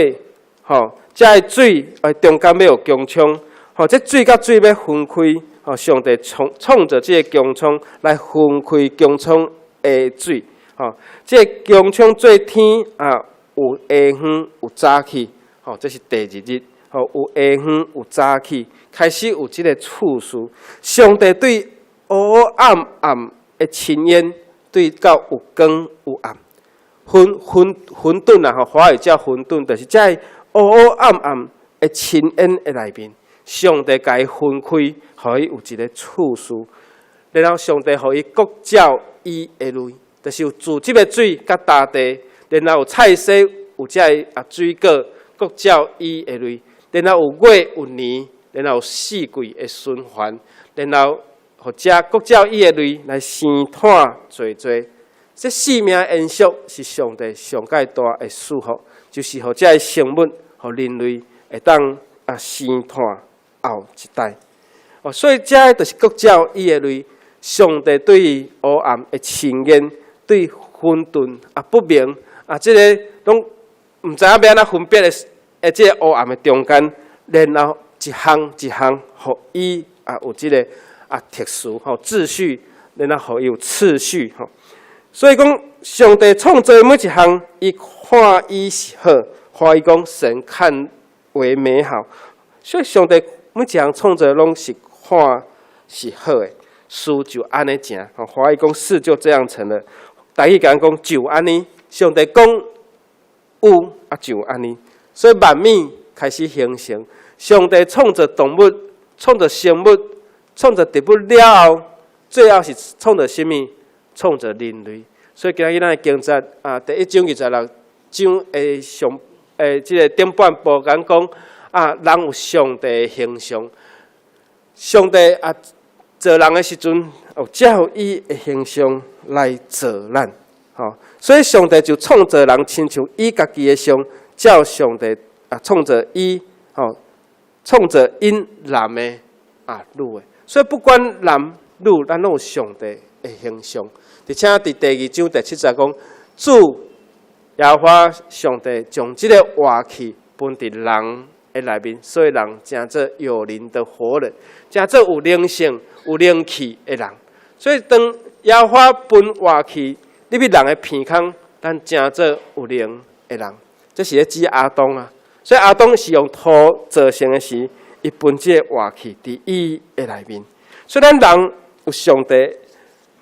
吼，這个水中間欲有穹蒼，吼，這水佮水欲分開，吼，上帝創造這个穹蒼來分開穹蒼的水，吼，這个穹蒼做天啊，有下昏，有早起，吼，這是第二日。吼，有下昏，有早起，開始有這个次序。上帝對烏烏暗暗的深淵，對到有光有暗，混沌啊！吼，華語叫混沌，就是這个烏烏暗暗的深淵的內面，上帝共伊分開，予伊有一个次序。然後上帝予伊各照伊的類，就是有自這个水佮大地，然後有菜蔬，有這个啊水果，各照伊的類。然後有月有年，然後有四季的循環，然後予遮各照伊的類來生湠濟濟。這生命延續是上帝上蓋大的祝福，就是予這个生物，予人類會當啊生湠後一代。哦，所以這个就是各照伊的類，上帝對烏暗的深淵，對混沌啊不明啊，這个攏毋知影欲按怎分別的。的這个烏暗的中間，然後一項一項，予伊啊有這个啊特殊吼秩序，然後予伊有次序吼。所以講，上帝創造的每一項，伊看伊是好，華語講神看為美好。所以上帝每一項創造攏是看是好的，事就按呢成。吼，華語講事就這樣成了。台語講講就按呢，上帝講有啊就按呢。所以萬物開始形成，上帝創造動物、創造生物、創造植物了後，最後是創造啥物？創造人類。所以今日咱的經節啊，第一章26章的上誒，這个頂半部講講啊，人有上帝的形象，上帝啊造人的時陣，有照伊的形象來造咱，吼，所以上帝就創造人，親像伊家己的像。照上帝啊，創造伊，吼，創造𪜶男的，啊女的。所以不管男女，咱攏有上帝的形象。而且佇第二章第七節講，主耶和華上帝將這个活氣分佇人的內面，所以人成做有靈的活人，成做有靈性、有靈氣的人。所以當耶和華分活氣入去人的鼻孔，咱成做有靈的人。這是咧指亞當啊。所以亞當是用土造成的時，伊分這个活氣佇伊的內面。所以咱人有上帝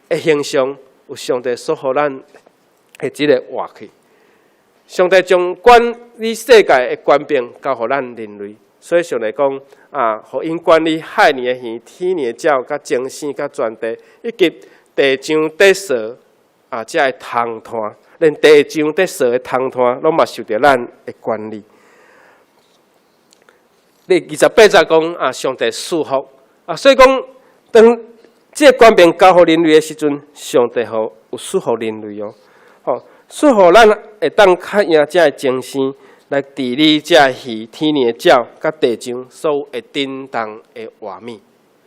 的形象，有上帝所予咱的這个活氣。上帝將管理世界的權柄交予咱人類，所以上帝講啊，予𪜶管理海裡的魚、天裡的鳥、佮眾生、佮全地，以及地上佇踅啊，這个蟲糞，連地上佇踅的蟲糞，攏嘛受著咱的管理。第28節講啊，上帝賜福啊，所以講當這个權柄交予人類的時陣，上帝予有賜福人類哦，吼，賜予咱會當較贏這个眾生來治理這个魚、天裡的鳥、佮地上所有會振動的活物。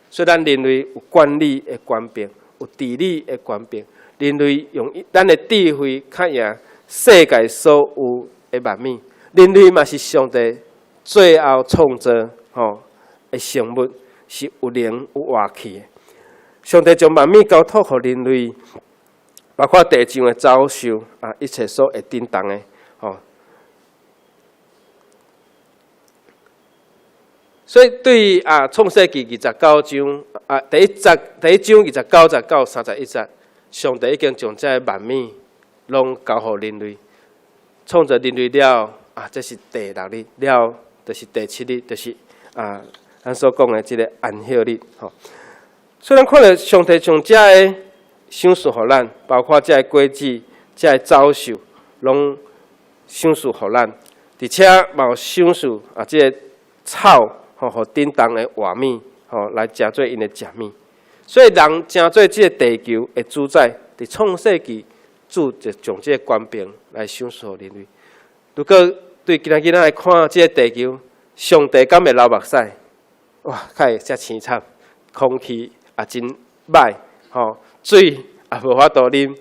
所以咱人類有管理的權柄，有治理的權柄。人類用咱的智慧較贏世界所有的萬物。人類嘛是上帝最後創造吼的生物，是有靈有活氣的。上帝將萬物交託予人類，包括地上的走獸啊，一切所會振動的吼。所以對啊，創世記29章啊，第一節第一章29節到31節，上帝已經將這个萬物攏交予人類，創造人類了啊，這是第六日了，就是第七日，就是啊，咱所講的這个安息日吼。所以咱看著上帝將這个賞賜予咱，包括這个果子、這个走獸，攏賞賜予咱，而且嘛有賞賜啊，這个草吼，予振動的活物吼，來食做𪜶的食物。所以人成做這个地球的主宰，佇創世記主就將這个權柄來賞賜予人類。如果對今仔日咱來看這个地球，上帝敢會流目屎？哇，較會遮凄慘，空氣也真歹，吼，水也無法度啉，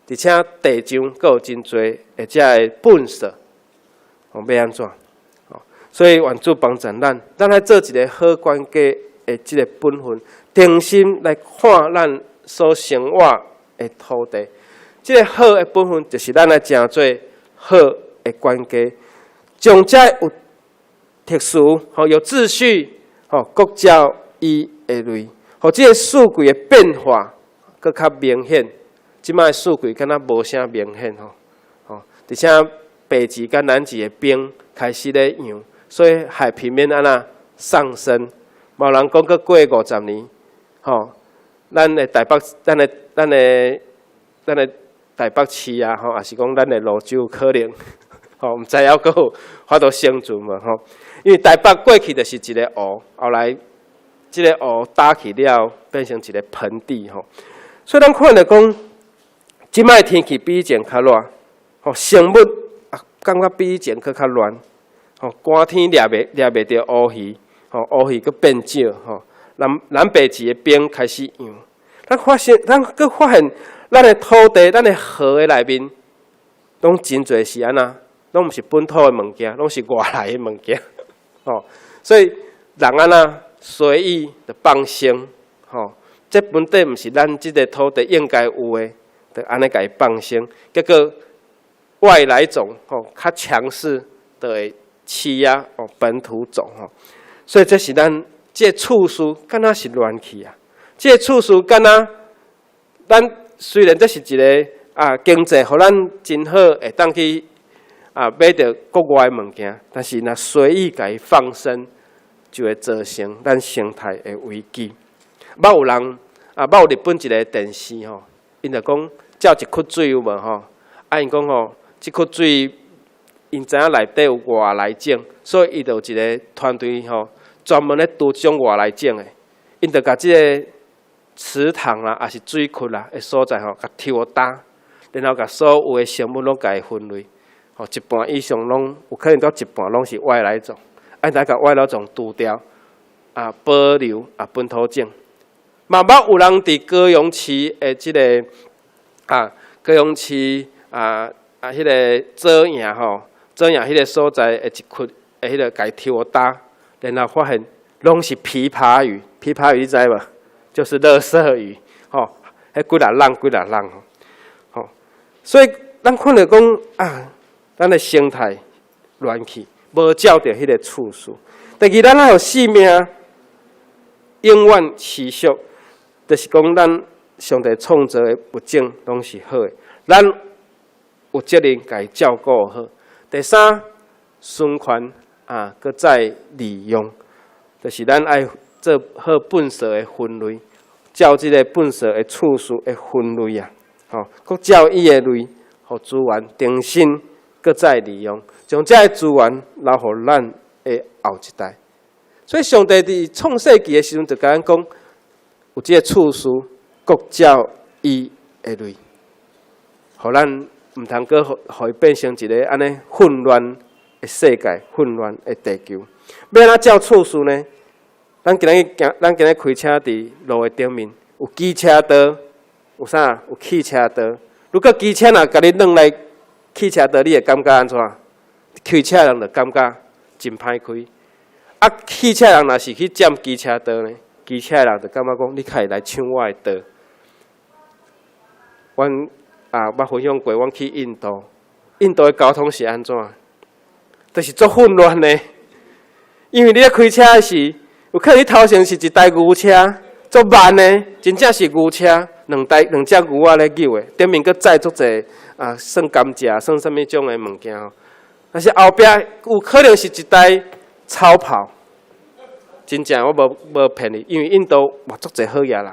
而且地上閣有真濟的這个糞埽，吼，欲按怎？吼，所以願主幫助咱，咱愛做一个好管家的這个本分，重新來看咱所生活的土地。這个好的本分，就是咱來成做好的管家，將這有秩序、吼有秩序、吼各照伊的類，予這个四季的變化閣較明顯。這擺四季敢若無啥明顯吼，吼，而且北極佮南極的冰開始咧融，所以海平面按怎上升？嘛有人講，閣過50年，吼，咱的台北，咱的台北市啊，吼，抑是講咱的蘆洲可能，吼，毋知影閣有法度生存無吼？因為台北過去就是一个湖，後來這个湖焦去了，變成一个盆地吼。所以咱看著講，這擺天氣比以前較熱，吼，生物啊，感覺比以前閣較亂，吼，寒天掠袂著烏魚，吼，烏魚閣變少，吼，南北極的冰開始融，咱閣發現，咱的土地、咱的河的內面，攏真濟是按怎，攏毋是本土的物件，攏是外來的物件，吼，所以人按怎隨意就放生，吼，這本底毋是咱這个土地應該有的，就按呢共伊放生，結果外來種吼較強勢，就會欺壓哦本土種吼，所以這是咱這個次序敢若是亂去啊！這個次序敢若咱雖然這是一个啊經濟予咱真好，會當去啊買著國外的物件，但是若隨意共伊放生，就會造成咱生態的危機。捌有人啊，捌有日本一个電視吼，𪜶就講照一窟水有無吼？啊，𪜶講吼，這窟水𪜶知影內底有外來種，所以伊就有一个團隊吼，專門咧除這種外來種的。𪜶就共這个池塘啦，抑是水窟啦的所在吼，共抽焦，然後共所有的生物攏共伊分類，吼，一半以上攏有可能到一半攏是外來種，啊，來共外來種除掉，啊保留啊本土種。嘛捌有人佇高雄市的這个啊高雄市啊啊彼个左營吼，左營彼个所在的一窟的彼个共抽焦，然後發現攏是琵琶魚，琵琶魚你知無？就是垃圾魚，吼，彼幾若籠幾若籠吼，吼，所以咱看著講啊，咱的生態亂去，無照著彼个次序。第二，咱愛予生命永遠持續，就是講咱上帝創造的物種攏是好的，咱有責任共伊照顧好。第三，循環啊，閣再利用，就是咱愛做好糞埽的分類，照這个糞埽的次序的分類啊，吼，閣照伊的類，予資源重新閣再利用，將這个資源留予咱的後一代。所以上帝佇創世紀的時陣就共咱講，有這个次序，閣照伊的類，予咱毋通閣予伊變成一个按呢混亂的世界、混亂的地球。欲按怎照次序呢？咱今日行，咱今日開車佇路的頂面，有機車道，有啥？有汽車道。如果機車若共你轉來汽車道，你會感覺按怎？開車人就感覺真歹開。啊，汽車人若是去佔機車道呢？機車人就感覺講，你較會來搶我的道。阮啊，捌分享過，阮去印度，印度的交通是按怎？就是足混亂的。因為你咧開車的時，有可能你頭前是一台牛車，足慢的，真正是牛車，兩台兩隻牛仔咧扭的，頂面閣載足濟啊，算甘蔗，算啥物種的物件吼。但是後壁有可能是一台超跑，真正我無無騙你，因為印度嘛足濟好額人，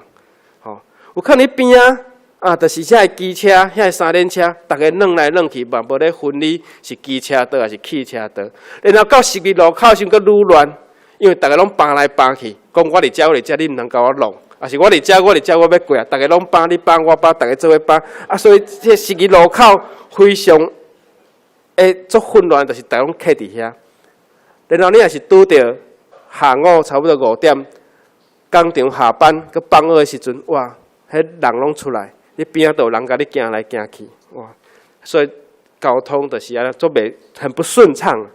吼，有可能邊仔啊，就是遐个機車、遐个三輪車，逐家轉來轉去，嘛無咧分你是機車道抑是汽車道。然後到十字路口時閣愈亂，因為逐家攏搬來搬去，講我佇遮，我佇遮，你毋通共我弄，抑是我佇遮，我佇遮，我欲過啊，逐家攏搬，你搬我搬，逐家做伙搬，啊，所以這十字路口非常會足混亂，就是逐家攏卡佇遐。然後你若是拄著下午差不多5點，工廠下班閣放學的時陣，哇，彼人攏出來，你邊仔都有人共你行來行去，哇！所以交通就是按呢，足袂很不順暢。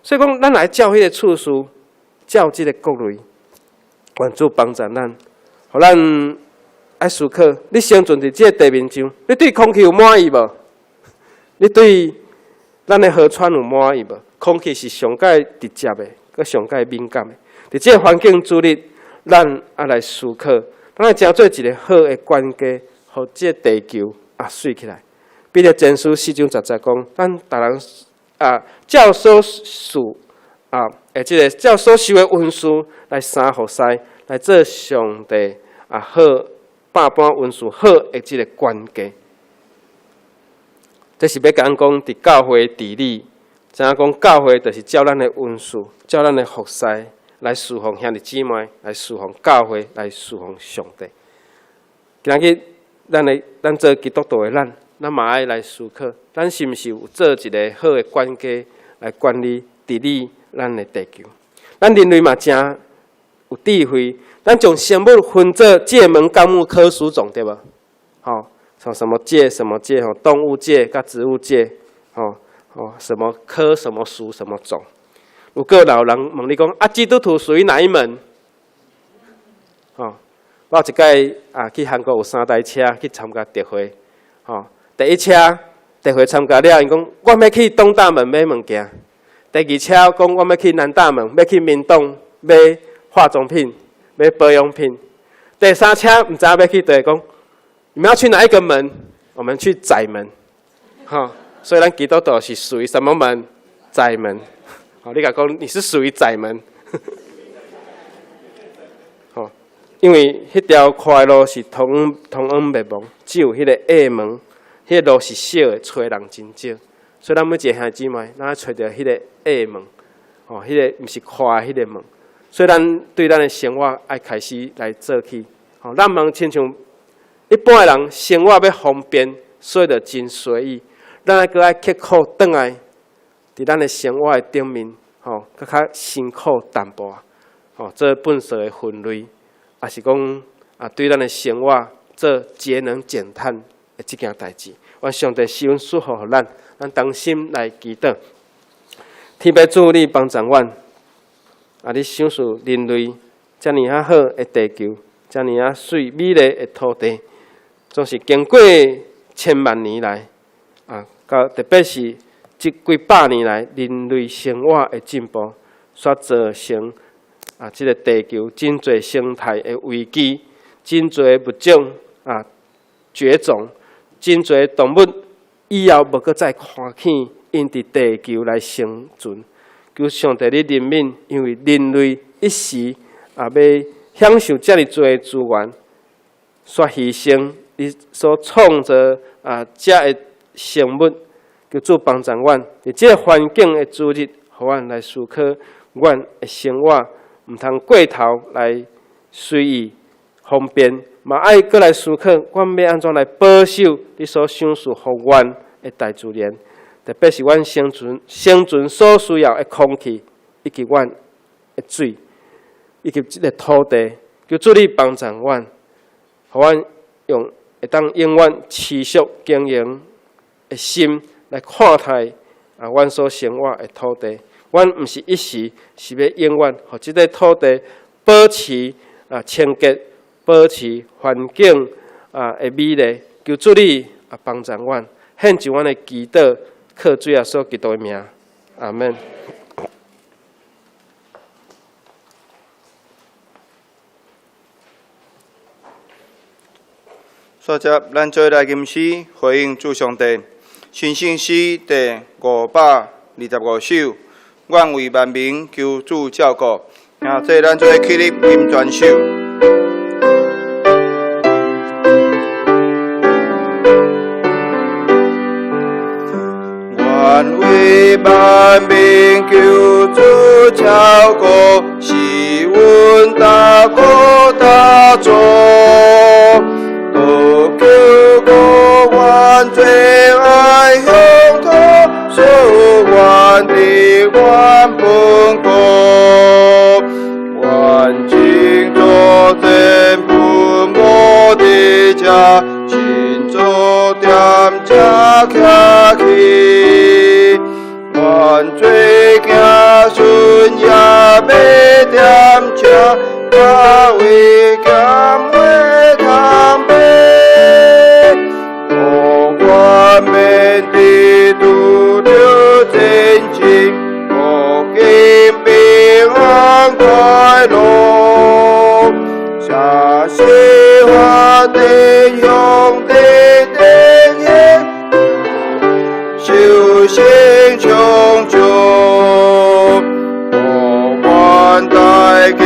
所以講，咱來照彼个次序，照這个國類，願主幫助咱，予咱愛思考，你生存佇這个地面上，你對空氣有滿意無？你對咱的河川有滿意無？空氣是上蓋直接的，閣上蓋敏感的。佇這个環境主日，咱愛來思考，咱來成做一个好的管家，予這个地球啊媠起來。彼得前書4章10節講，咱逐人啊，照所屬啊，的這个照所受的恩賜來相服侍，來做上帝啊好百般恩賜好的這个管家。這是欲共咱講，佇教會治理，知影講教會就是照咱的恩賜，照咱的服侍來侍奉兄弟姊妹，來侍奉教會，來侍奉上帝。今日咱的咱做基督徒的咱，咱嘛愛來思考，咱是毋是有做一个好的管家來管理治理咱的地球？咱人類嘛誠有智慧，咱將生物分做界門綱目科屬種，對無？吼，像什麼界什麼界吼，動物界佮植物界，吼吼，什麼科什麼屬什麼種？有個老人問你講啊，基督徒屬於哪一門？吼，我有一擺啊去韓國有三台車去參加特會，吼，第一車特會參加了，𪜶講我欲去東大門買物件；第二車講我欲去南大門，欲去明洞買化妝品、買保養品；第三車毋知影欲去佗，講你們要去哪一個門？我們去窄門，吼，所以咱基督徒是屬於什麼門？窄門。好，你共講你是屬於窄門，吼，因為彼條寬路是通通往滅亡，只有彼个狹門，彼个路是小的，揣人真少，所以咱每一个兄弟姊妹，咱愛揣著彼个狹門，吼，彼个毋是寬的彼个門，所以咱對咱的生活愛開始來做起，吼，咱毋通親像一般的人生活欲方便，所以就真隨意，咱愛閣愛刻苦轉來。佇咱的生活的頂面，吼，閣較辛苦淡薄仔。吼做糞埽的分類，抑是講啊對咱的生活做節能減碳的這件代誌。願上帝賜恩祝福予咱，咱同心來祈禱。天父主，你幫助阮，啊，你賞賜人類遮爾仔好的地球，遮爾仔媠美麗的土地，總是經過千萬年來，啊，到特別是這幾百年來，人類生活的進步，所造成啊，這个地球真濟生態的危機，真濟物種啊絕種，真濟動物以後無閣再看見，𪜶佇地球來生存。求上帝你憐憫，因為人類一時啊欲享受遮爾濟資源，煞犧牲你所創造啊遮的生物，求主幫助阮，佇這个環境的主日，予阮來思考，阮的生活毋通過頭來隨意方便，嘛愛閣來思考，阮欲按怎來保守你所賞賜予阮的大自然，特別是阮生存所需要的空氣，以及阮的水，以及這个土地，求主你幫助阮，予阮用會當永遠持續經營的心來看待啊，阮所生活的土地。阮毋是一時，是欲永遠，予這个土地保持啊清潔，保持環境啊的美麗。求主你啊幫助阮，獻上阮的祈禱，靠主耶穌基督的名，阿們。煞接咱做來吟詩回應主上帝。新聖詩第525首，願為萬民求主照顧。兄弟，咱做起立吟全首。願為萬民求主照顧，是阮大哥大祖。得救國願最愛鄉土，所願的願本國，願盡做天父母的家，親做踮這徛起，願做子孫也欲踮這，大衛兼會堂碑。願免得拄著戰爭，國境平安快樂。下西華弟兄弟弟兄，修行長久。願大家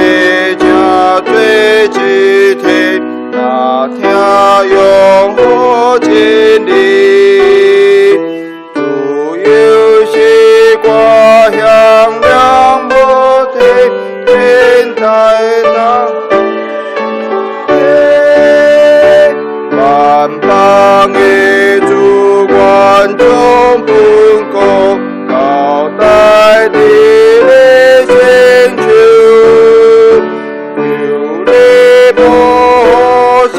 這做一體，若聽用好真理。自由是歌響亮無停，天台大。萬邦的主願將本國交代佇你身手，求你保護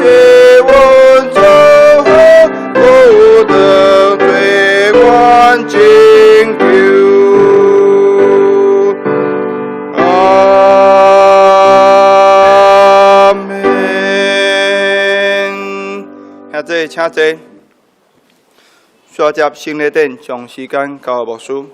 阮做好，不得罪阮拯救。阿們。兄弟，請坐。煞接聖禮典，將時間交予牧師。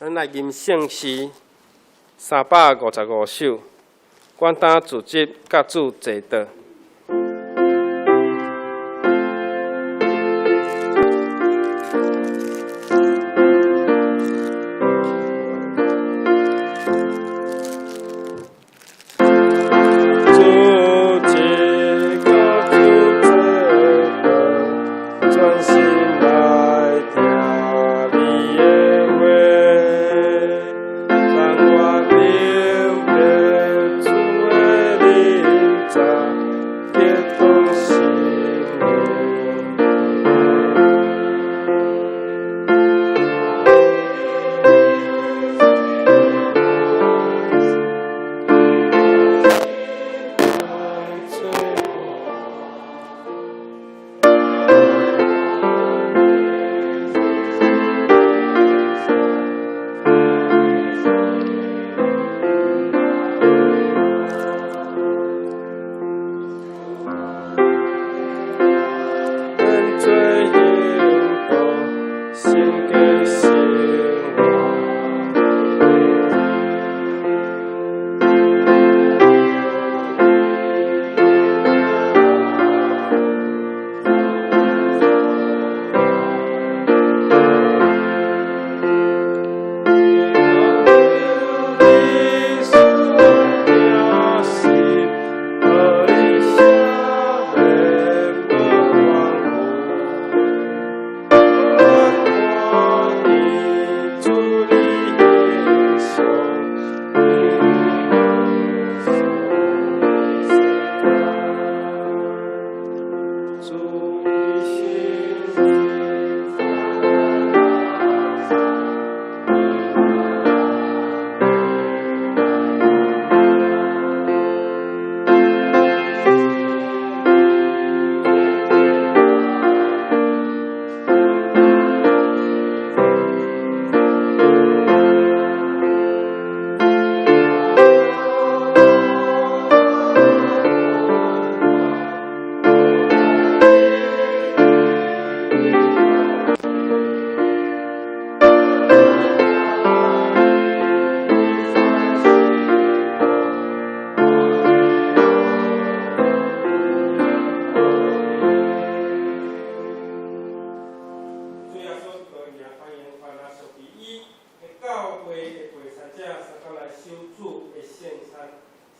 咱來吟聖詩355首，阮當組織佮主齊禱。主這佮主齊禱，專心來聽你的話，讓我明白主的臨在，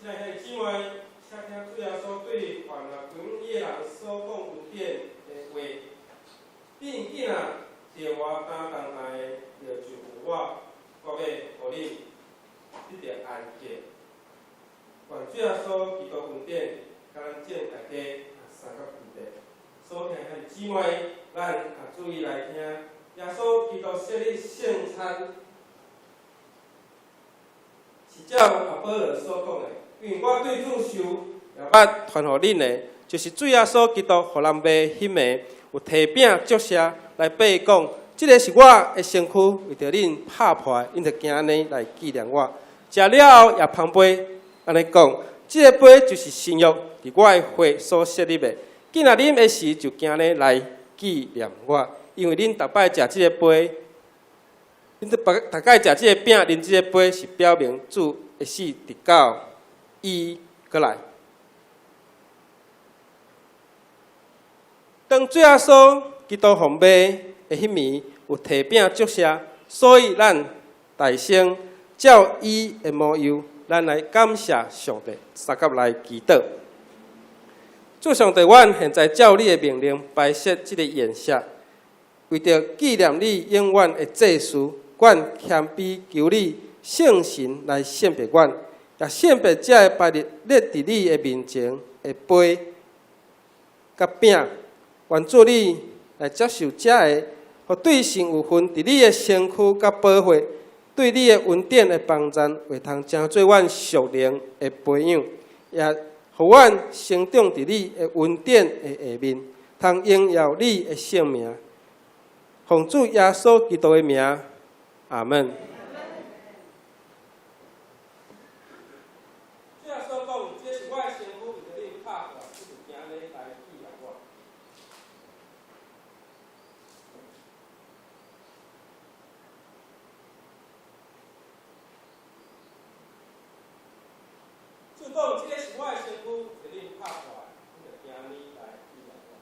親愛兄弟姊妹，請聽主耶穌對凡啊歸向伊的人所講恩典的話。恁囝著我擔重擔的，就就有我，我欲予恁得著安息。願主耶穌基督恩典，佮咱眾大家相佮同在。所聽兄弟姊妹，咱啊注意來聽，耶穌基督設立聖餐，是照阿保羅所講的，因為我對主受，也捌傳予恁的，就是主耶穌基督予人賣彼暝，有提餅祝謝來擘講，這个是我的身軀，為著恁拍破的，恁著行按呢來紀念我。食了後也捧杯，按呢講，這个杯就是新約，佇我的血所設立的。既若啉的時，就行按呢來紀念我，因為恁逐擺食這個杯，恁逐擺食這個餅，啉這個杯，是表明主的死，直到伊閣來。當主耶穌基督予賣的彼暝，有提餅祝謝，所以咱大聲照伊的模樣，咱來感謝上帝，相佮來祈禱。主上帝，阮現在照你的命令擺設這个筵席，為著紀念你永遠的祭司，阮謙卑求你聖神來聖別阮，也聖別這个擺佇列佇你的面前的杯佮餅。願主你來接受這个，予對神有份佇你的身軀佮寶血，對你的恩典的幫贊，會通成做阮屬靈的培養，也予阮成長佇你的恩典的下面，通榮耀你的聖名。奉主耶穌基督的名，阿門。主耶穌講：這是我的身軀，為著恁拍破，你就行按呢來紀念我。主講：這个是我的身軀，為著恁拍破，你就行按呢來紀念我。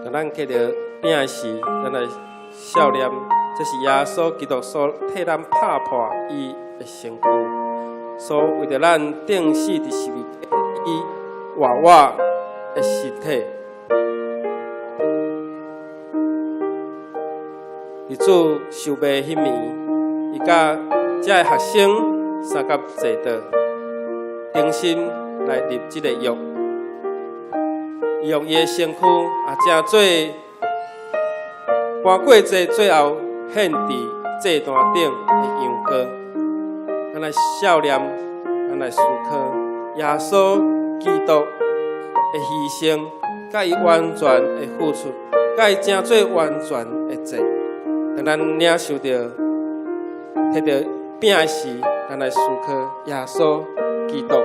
當咱揢著餅的時，咱來數念，這是耶穌基督所替咱拍破伊的身軀，所為著咱釘死佇十字架伊活活的身體。佇主受賣彼暝，伊佮遮的學生相佮坐著，重新來立這个約。伊用伊的身軀啊，成做盤過祭，最後獻佇祭壇頂的羊羔。咱來數念，咱來思考耶穌基督的犧牲，佮伊完全的付出，佮伊成做完全的祭。當咱領受著、摕著餅的時，咱來思考耶穌基督。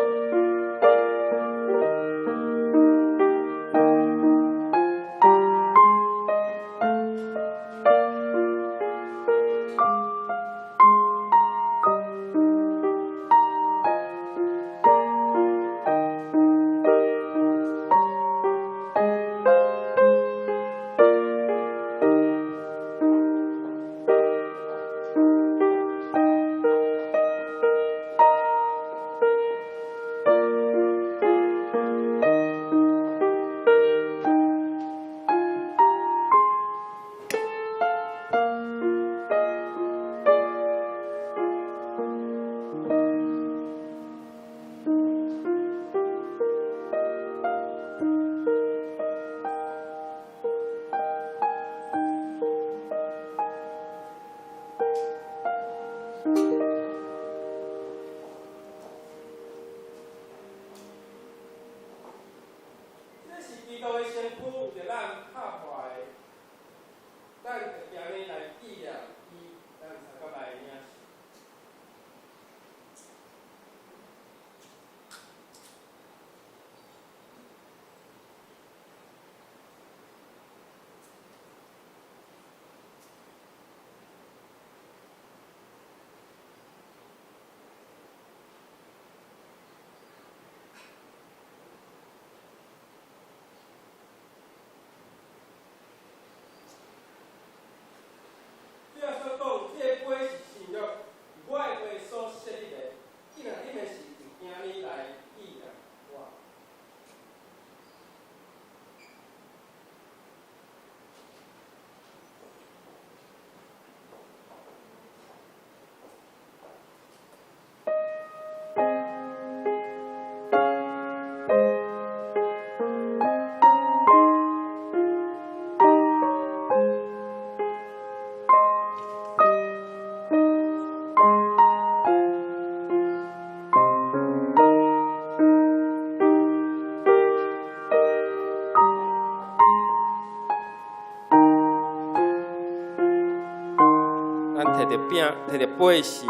提著餅、提著杯時，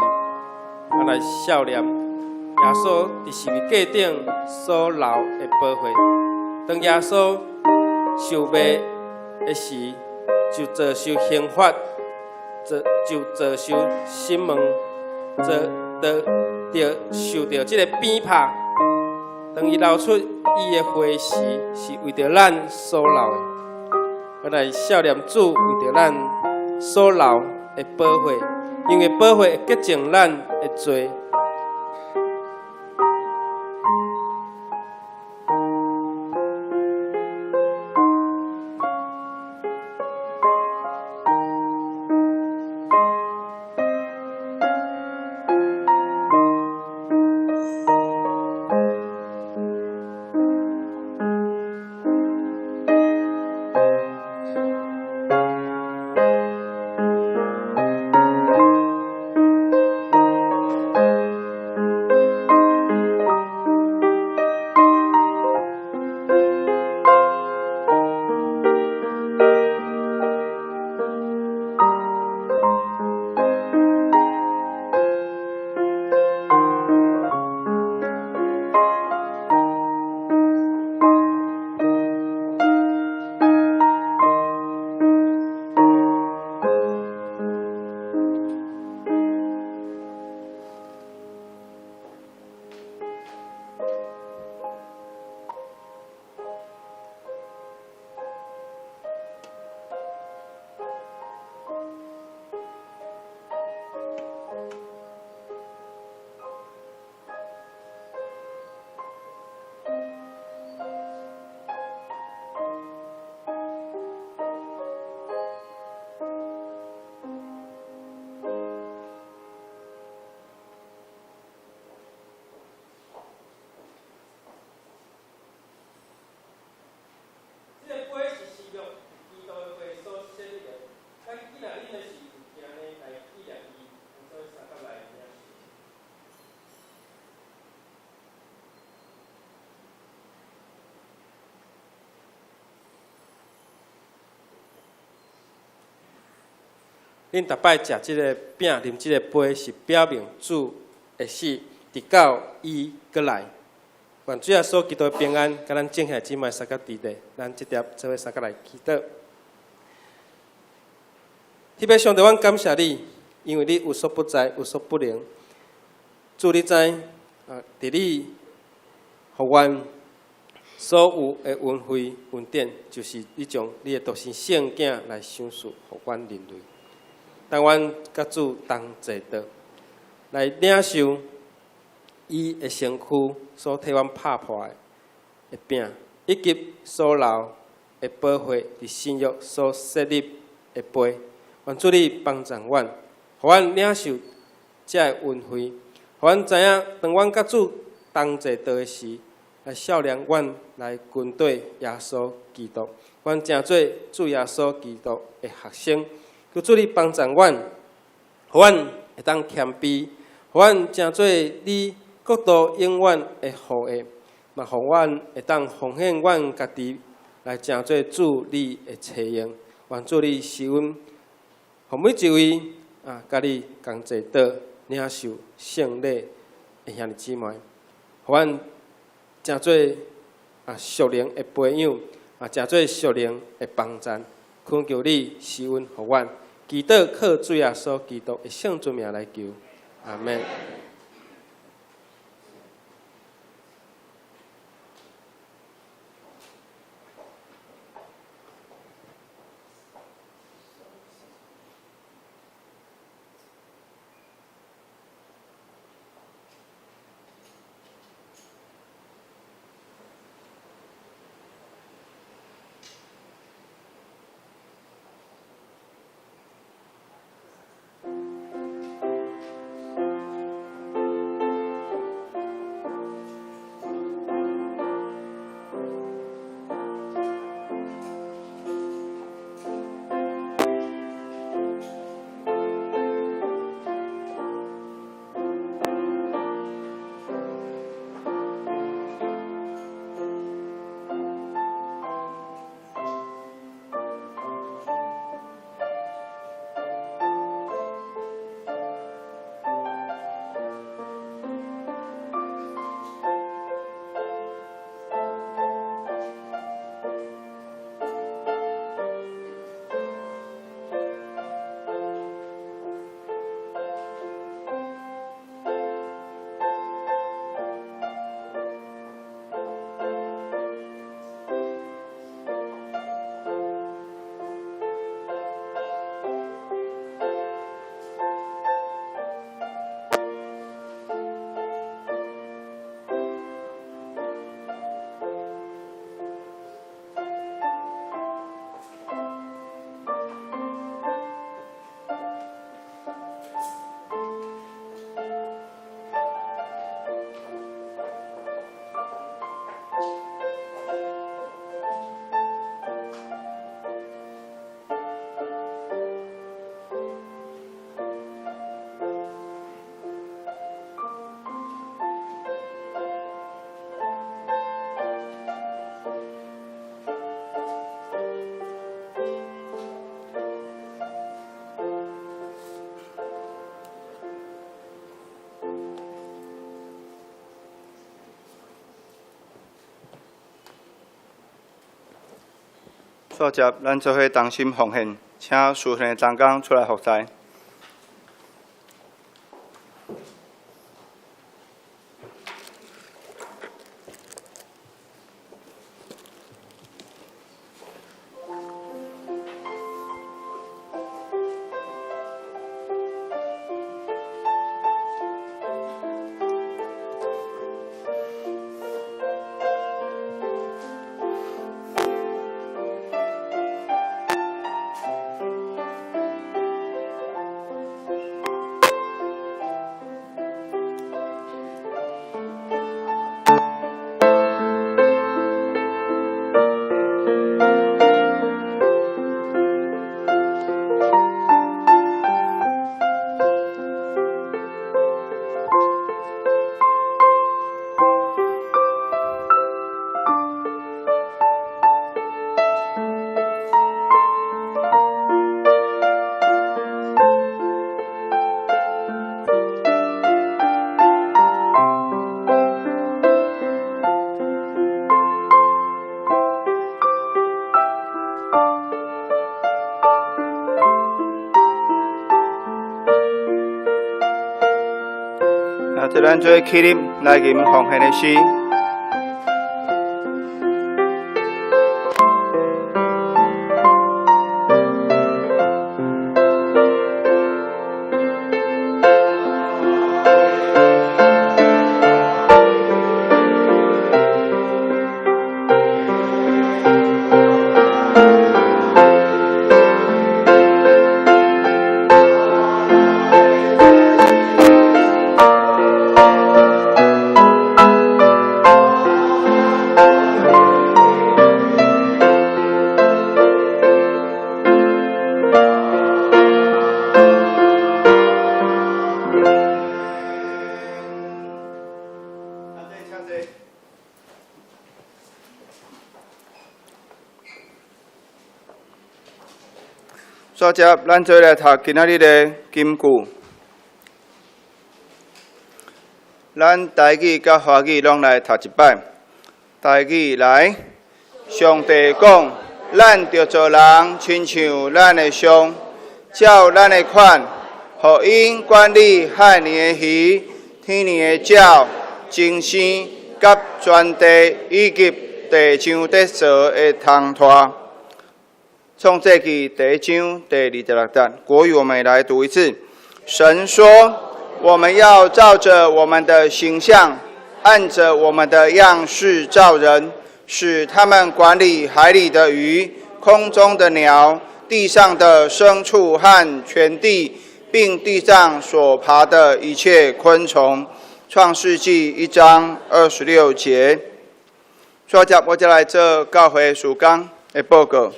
咱來數念耶穌佇十字架頂所流的寶血。當耶穌受賣的時，就遭受刑罰，就遭受審問，遭得著受著這个鞭拍。當伊流出伊的血時，是為著咱所流的。咱來數念主為著咱所流的寶血，因為寶血會潔淨咱的罪。這个杯是新約基督的血所設立的，咱今仔日呢是有行呢來紀念伊，所以相佮來領受。恁逐擺食這个餅、啉這个杯，是表明主的死，直到伊閣來。願主耶穌基督的平安，佮咱眾兄姊妹相佮佇咧，咱這碟做伙相佮來祈禱。天父上帝，阮感謝你，因為你無所不在，無所不能。主你知，佇你予阮所有的恩惠恩典，就是你將你的獨生聖囝來賞賜予阮人類。當阮佮主同坐桌，來領受伊的身軀所替阮拍破的餅，以及所流的寶血，佇新約所設立的杯。願主你幫助阮，予阮領受這个恩惠，予阮知影，當阮佮主同坐桌的時，來數念阮來跟綴耶穌基督，阮成做主耶穌基督的學生。求主你幫助阮，予阮會當謙卑，予阮成做你國度永遠的後裔，嘛予阮會當奉獻阮家己來成做主你的冊用。願主你賜恩，予每一位佮你仝坐桌領受聖禮的兄弟姊妹，予阮成做屬靈的培養，成做屬靈的幫贊。懇求你賜恩予阮，祈禱靠主耶穌基督的聖尊名來求，阿們。煞接咱做伙同心奉獻，請司獻的同工出來服侍。啊，這咱做起立來吟奉獻的詩。煞接，咱做來讀今仔日的金句。咱台語佮華語攏來讀一擺。台語來，上帝講，咱著造人，親像咱的像，照咱的款，予𪜶管理海裡的魚、天裡的鳥、眾星，佮全地以及地上咧踅的蟲豸。創世記第一章第26節，國語我們來讀一次。神說：我們要照著我們的形象，按著我們的樣式造人，使他們管理海裡的魚、空中的鳥、地上的牲畜和全地，並地上所爬的一切昆蟲。創世紀一章26節。煞接，我才來做教會事工的報告。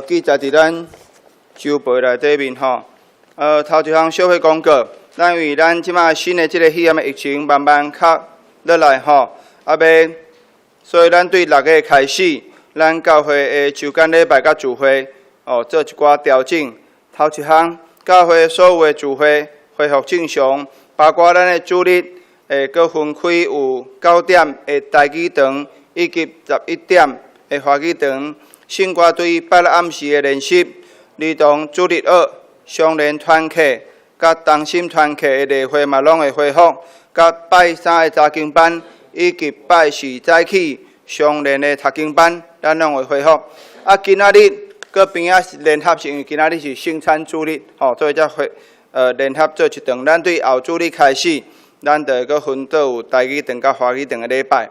記載佇咱週報內底面吼。頭一項小會公告，咱因為咱這馬新的這个肺炎的疫情慢慢較落來吼，欲，所以咱對6月開始，咱教會的週間禮拜佮聚會，做一寡調整。頭一項，教會所有的聚會恢復正常，包括咱的主日會閣分開有9點的台語堂以及11點的華語堂。聖歌隊拜六暗時的練習，兒童主日學、相連團契、佮同心團契的例會嘛，攏會恢復。佮拜三的查經班以及拜四早起相連的讀經班，咱攏會恢復。今仔日閣邊仔聯合，是因為今仔日是聖餐主日，吼，所以才會聯合做一頓。咱對後主日開始，咱就會閣分做有台語堂佮華語堂的禮拜。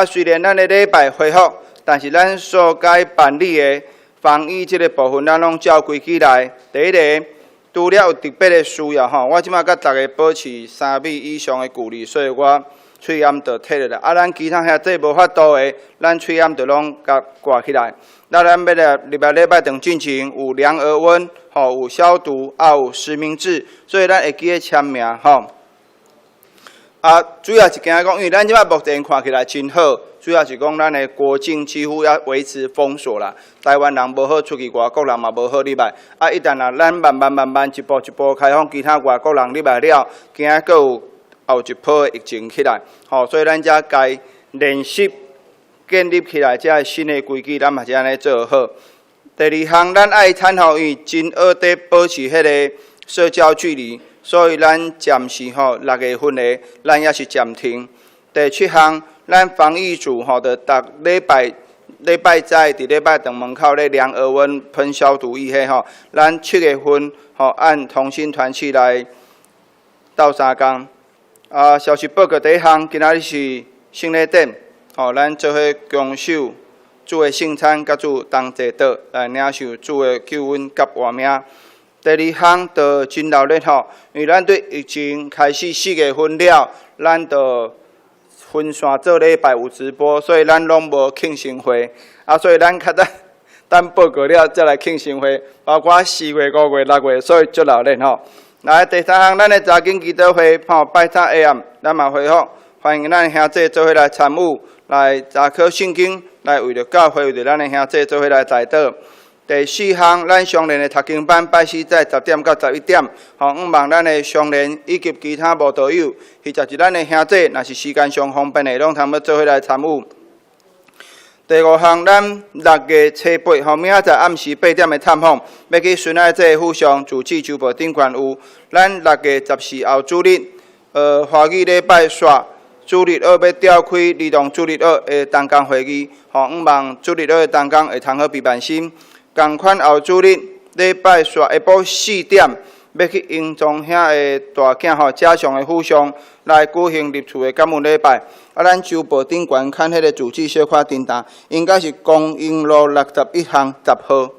雖然咱的禮拜恢復，但是咱所該辦理的防疫這个部分，咱攏照規矩來。第一个，除了有特別的需要吼，我這馬佮逐家保持3米以上的距離，所以我喙罨就退落來。咱其他遐濟無法度的，咱喙罨就攏共掛起來。那咱欲來入來禮拜堂進前有量額溫，吼，有消毒，有實名制，所以咱會記得簽名吼。主要是驚講，因為咱這馬目前看起來真好，主要是講咱的國境幾乎要維持封鎖啦。台灣人無好出去，外國人嘛無好入來。一旦若咱慢慢慢慢一步一步開放，其他外國人入來了，驚閣有後一波的疫情起來。吼，所以咱才該練習建立起來這新的規矩，咱嘛是按呢做好。第二項，咱愛餐吼，因為真學佇保持彼个社交距離，所以咱暫時吼六月份的，咱也是暫停。第七項，咱防疫組吼，就逐禮拜禮拜早佇禮拜堂門口咧量額溫、噴消毒液彼吼，咱7月份吼按同心團契來鬥相共。啊，消息報告第一項，今仔日是聖禮典，吼，咱做伙共守主的聖餐，佮主同齊禱來領受主的救恩佮活命。第二項就真鬧熱吼，因為咱對疫情開始4月份了，咱就分線做禮拜有直播，所以咱攏無慶生會。啊，所以咱較等等報告了，才來慶生會，包括4月、5月、6月，所以足鬧熱吼。來，第三項，咱的查經祈禱會，吼，拜三下暗，咱嘛恢復，歡迎咱兄弟做伙來參與，來查考聖經，來為著教會，為著咱的兄弟做伙來代禱。第四項，咱雙連的讀經班拜四早10點到11點，吼，向望咱的雙連以及其他慕道友，或者是咱的兄弟，若是時間上方便的，攏通欲做伙來參與。第五項，咱6月初8，吼，明仔載暗時8點的探訪，欲去孫愛這府上主祭周報頂懸有。咱6月14後主日，華語禮拜煞主日學欲召開兒童主日學的同工會議，吼，向望主日學的同工會通好備辦心。仝款後主日禮拜煞下晡4點，欲去英宗遐的大囝吼，嘉祥的府上來舉行入厝的感恩禮拜。啊，咱周報頂懸看彼个住址小可叮當，應該是光榮路61巷10號。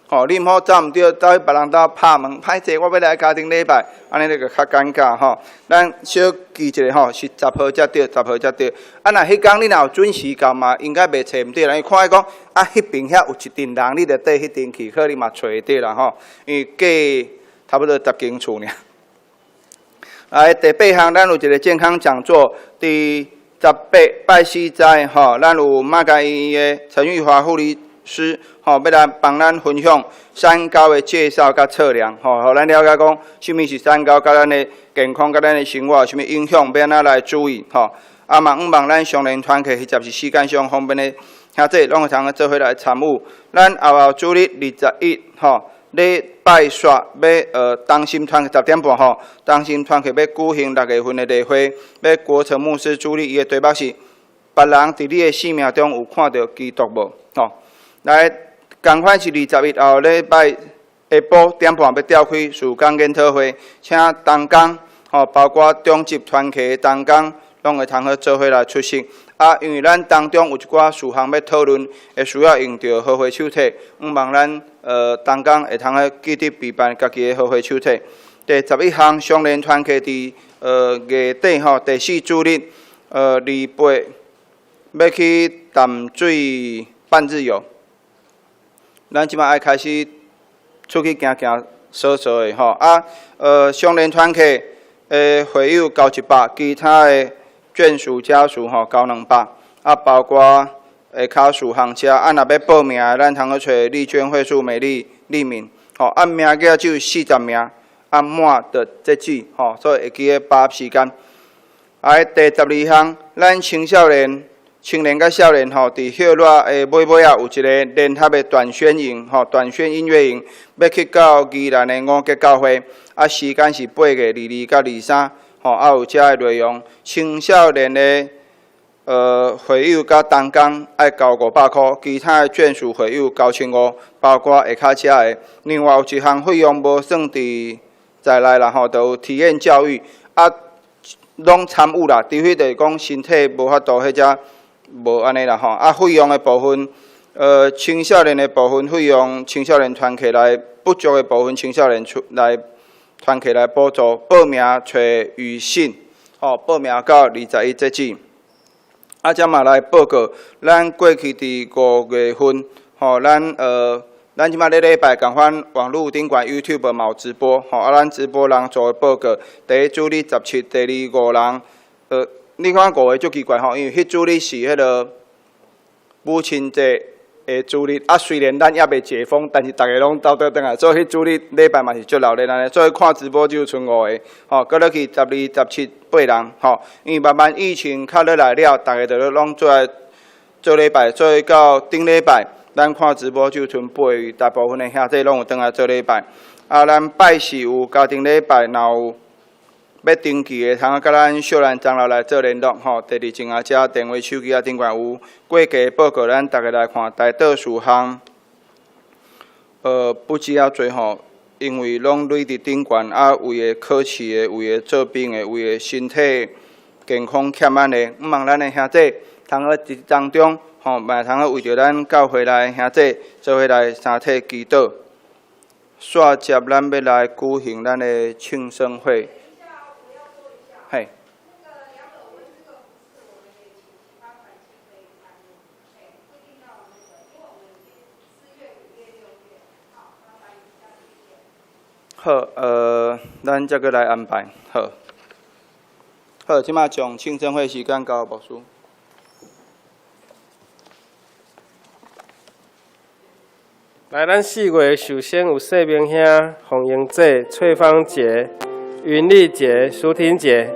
吼，你毋好走毋著，走去別人兜拍門，歹勢，我欲來家庭禮拜，按呢就較尷尬吼。咱小記一下吼，是十號才對，十號才對。啊，若彼工你若有準時到嘛，應該袂揣毋著啦。因為看伊講啊，彼邊遐有一陣人，你就綴彼陣去，可能嘛揣會著啦吼。因為隔差不多10間厝爾。來，第八項，咱有一個健康講座，佇18拜四早吼，咱有馬偕醫院的陳玉華護理師吼，欲來幫咱分享三高的介紹佮測量，吼，予咱了解講，啥物是三高，佮咱的健康、佮咱的生活有啥物影響，欲按怎來注意，吼。啊嘛，向望咱雙連團契，或者是時間上方便的兄弟，攏會通做伙來參與。咱後後主日21，吼，禮拜煞欲同心團10點半吼，同心團契欲舉行6月份的例會，欲國成牧師主禮，伊的題目是：別人佇你的生命中有看著基督無？吼。來，仝款是21後禮拜下晡點半欲召開事工研討會，請同工吼，包括中集團契的同工，攏會通好做伙來出席。啊，因為咱當中有一寡事項欲討論，會需要用著和會手冊，向望咱同工會通好記得備辦家己的和會手冊。第11項，雙連團契佇月底吼，第四主日28欲去淡水半日遊。咱這擺愛開始出去行行踅踅的吼啊，雙連團契的會友交100，其他的眷屬家屬吼交200，啊，包括下跤事項車，啊，若欲報名的，咱通去揣麗娟、慧素、美麗、麗敏，吼，啊，名額只有40名，啊，滿就截止，吼，所以會記得把握時間。啊，第12項，咱青少年、青年佮少年吼，佇歇熱的尾尾仔有一个聯合的短宣營，吼，短宣音樂營，欲去到宜蘭的五結教會，啊，時間是8月22佮23，吼，啊，有遮的內容。青少年的會友佮同工愛交500箍，其他的眷屬會友交1500，包括下跤車的。另外有一項費用無算佇在內啦，吼，就有體驗教育，啊，攏參與啦，除非就是講身體無法度，彼隻無按呢啦吼。啊，費用的部分，青少年的部分費用，青少年團契來不足的部分，青少年出來團契來補助。報名揣雨信，吼，報名到21截止。啊，這嘛來報告，咱過去佇5月份，吼，咱這擺咧禮拜仝款網路頂懸 YouTube 嘛有直播，吼，啊，咱直播人數的報告，第一主日17，第二五人，你看五个足奇怪吼，因為彼主日是彼个母親節的主日，啊，雖然咱猶未解封，但是逐家攏兜倒轉來，所以彼主日禮拜嘛是足鬧熱按呢，所以看直播只有賰五个，吼，閣落去12、17、八人，吼，因為慢慢疫情較落來了，逐家就攏做來。做禮拜，做伙到頂禮拜，咱看直播就賰八位，大部分的兄弟攏有轉來做禮拜。啊，咱拜四有家庭禮拜，若有欲登記的，通佮咱秀蘭長老來做聯絡吼。第二前啊，遮電話手機啊頂懸有過期報告，咱逐家來看。大多數項，不止遐濟吼，因為攏累佇頂懸啊，為的考試的，為的做兵的，為的身體健康欠安的，毋望咱的兄弟通好佇當中吼，嘛通好為著咱教會內的兄弟做伙來相體祈禱。煞接咱欲來舉行咱的慶生會。嘿。好，咱才閣來安排。好，好，這馬將慶生會時間交予牧師。來，咱4月首先有世明兄、洪英姐、翠芳姐、雲麗姐、舒婷姐、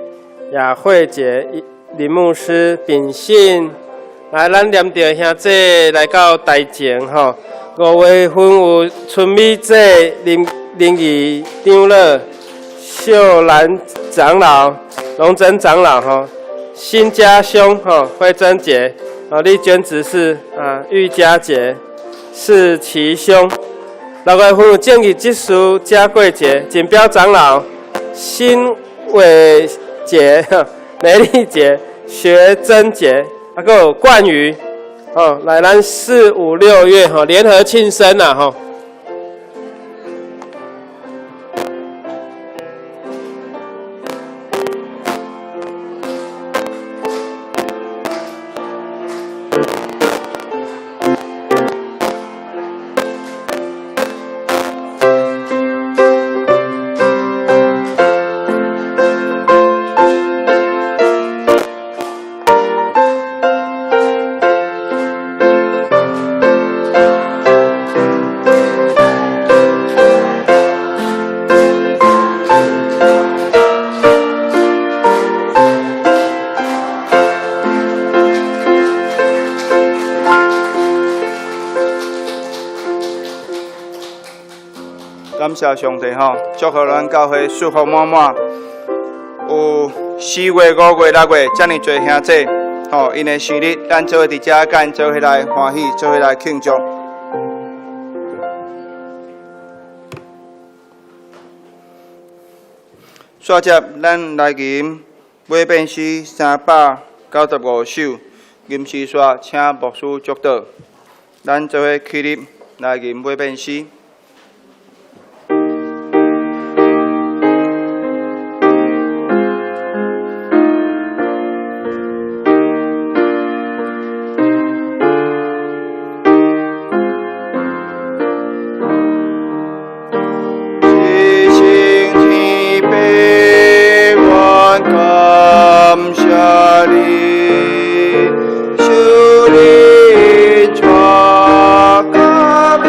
雅慧姐、林牧師、秉信。來，咱念著兄姐來到台前吼。5月份有春美姐、林林儀長老、秀蘭長老、龍珍長老吼，新家兄吼，慧珍姐，哦，麗娟執事啊，玉佳姐。是其兄，6月份有正義執事嘉桂姐、錦標長老、新偉姐、美麗姐、學珍姐，啊，閣有冠宇，哦，來咱四五六月吼聯合慶生啦吼。感謝上帝吼，祝福咱教會祝福滿滿。有4月、5月、6月，遮爾濟兄弟吼，𪜶的生日，咱做伙佇遮佮𪜶做伙來歡喜，做伙來慶祝。煞接咱來吟尾變詩395首，吟詩煞請牧師祝禱，咱做伙起立來吟尾變詩。感謝你，求你帶甲免。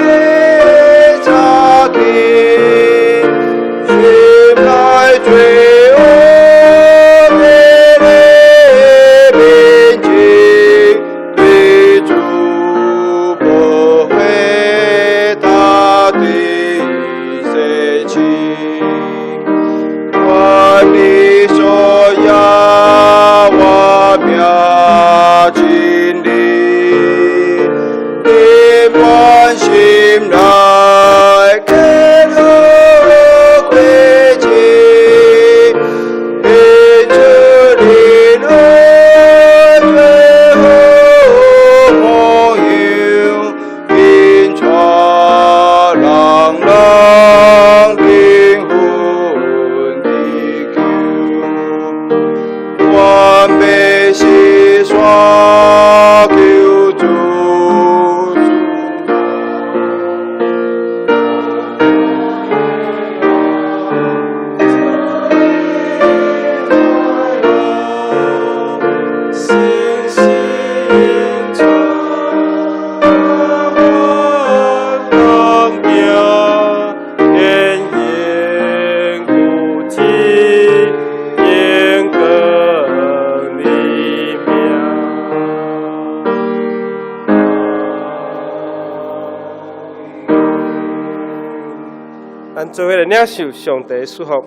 咱做伙來領受上帝祝福。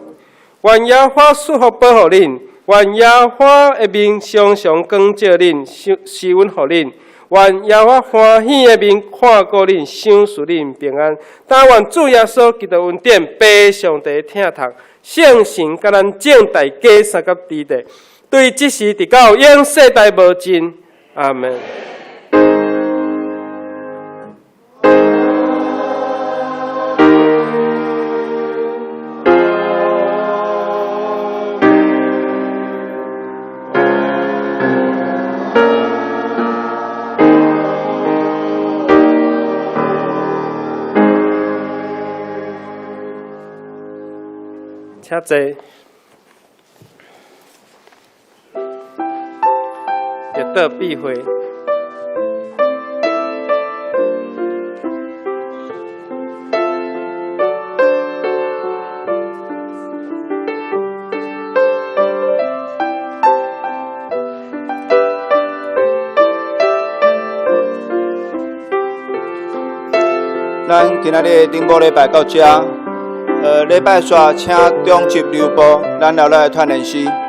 願耶和華賜福保護恁，願耶和華的面常常光照恁，施恩予恁。願耶和華歡喜的面看顧恁，賞賜恁平安。但願主耶穌基督恩典、父上帝疼痛、聖神佮咱眾大家相佮佇咧，對這時直到永世代無盡。阿門。請坐。默禱閉會。咱今仔日頂晡禮拜到這，禮拜煞請中集留步，咱後來團練師。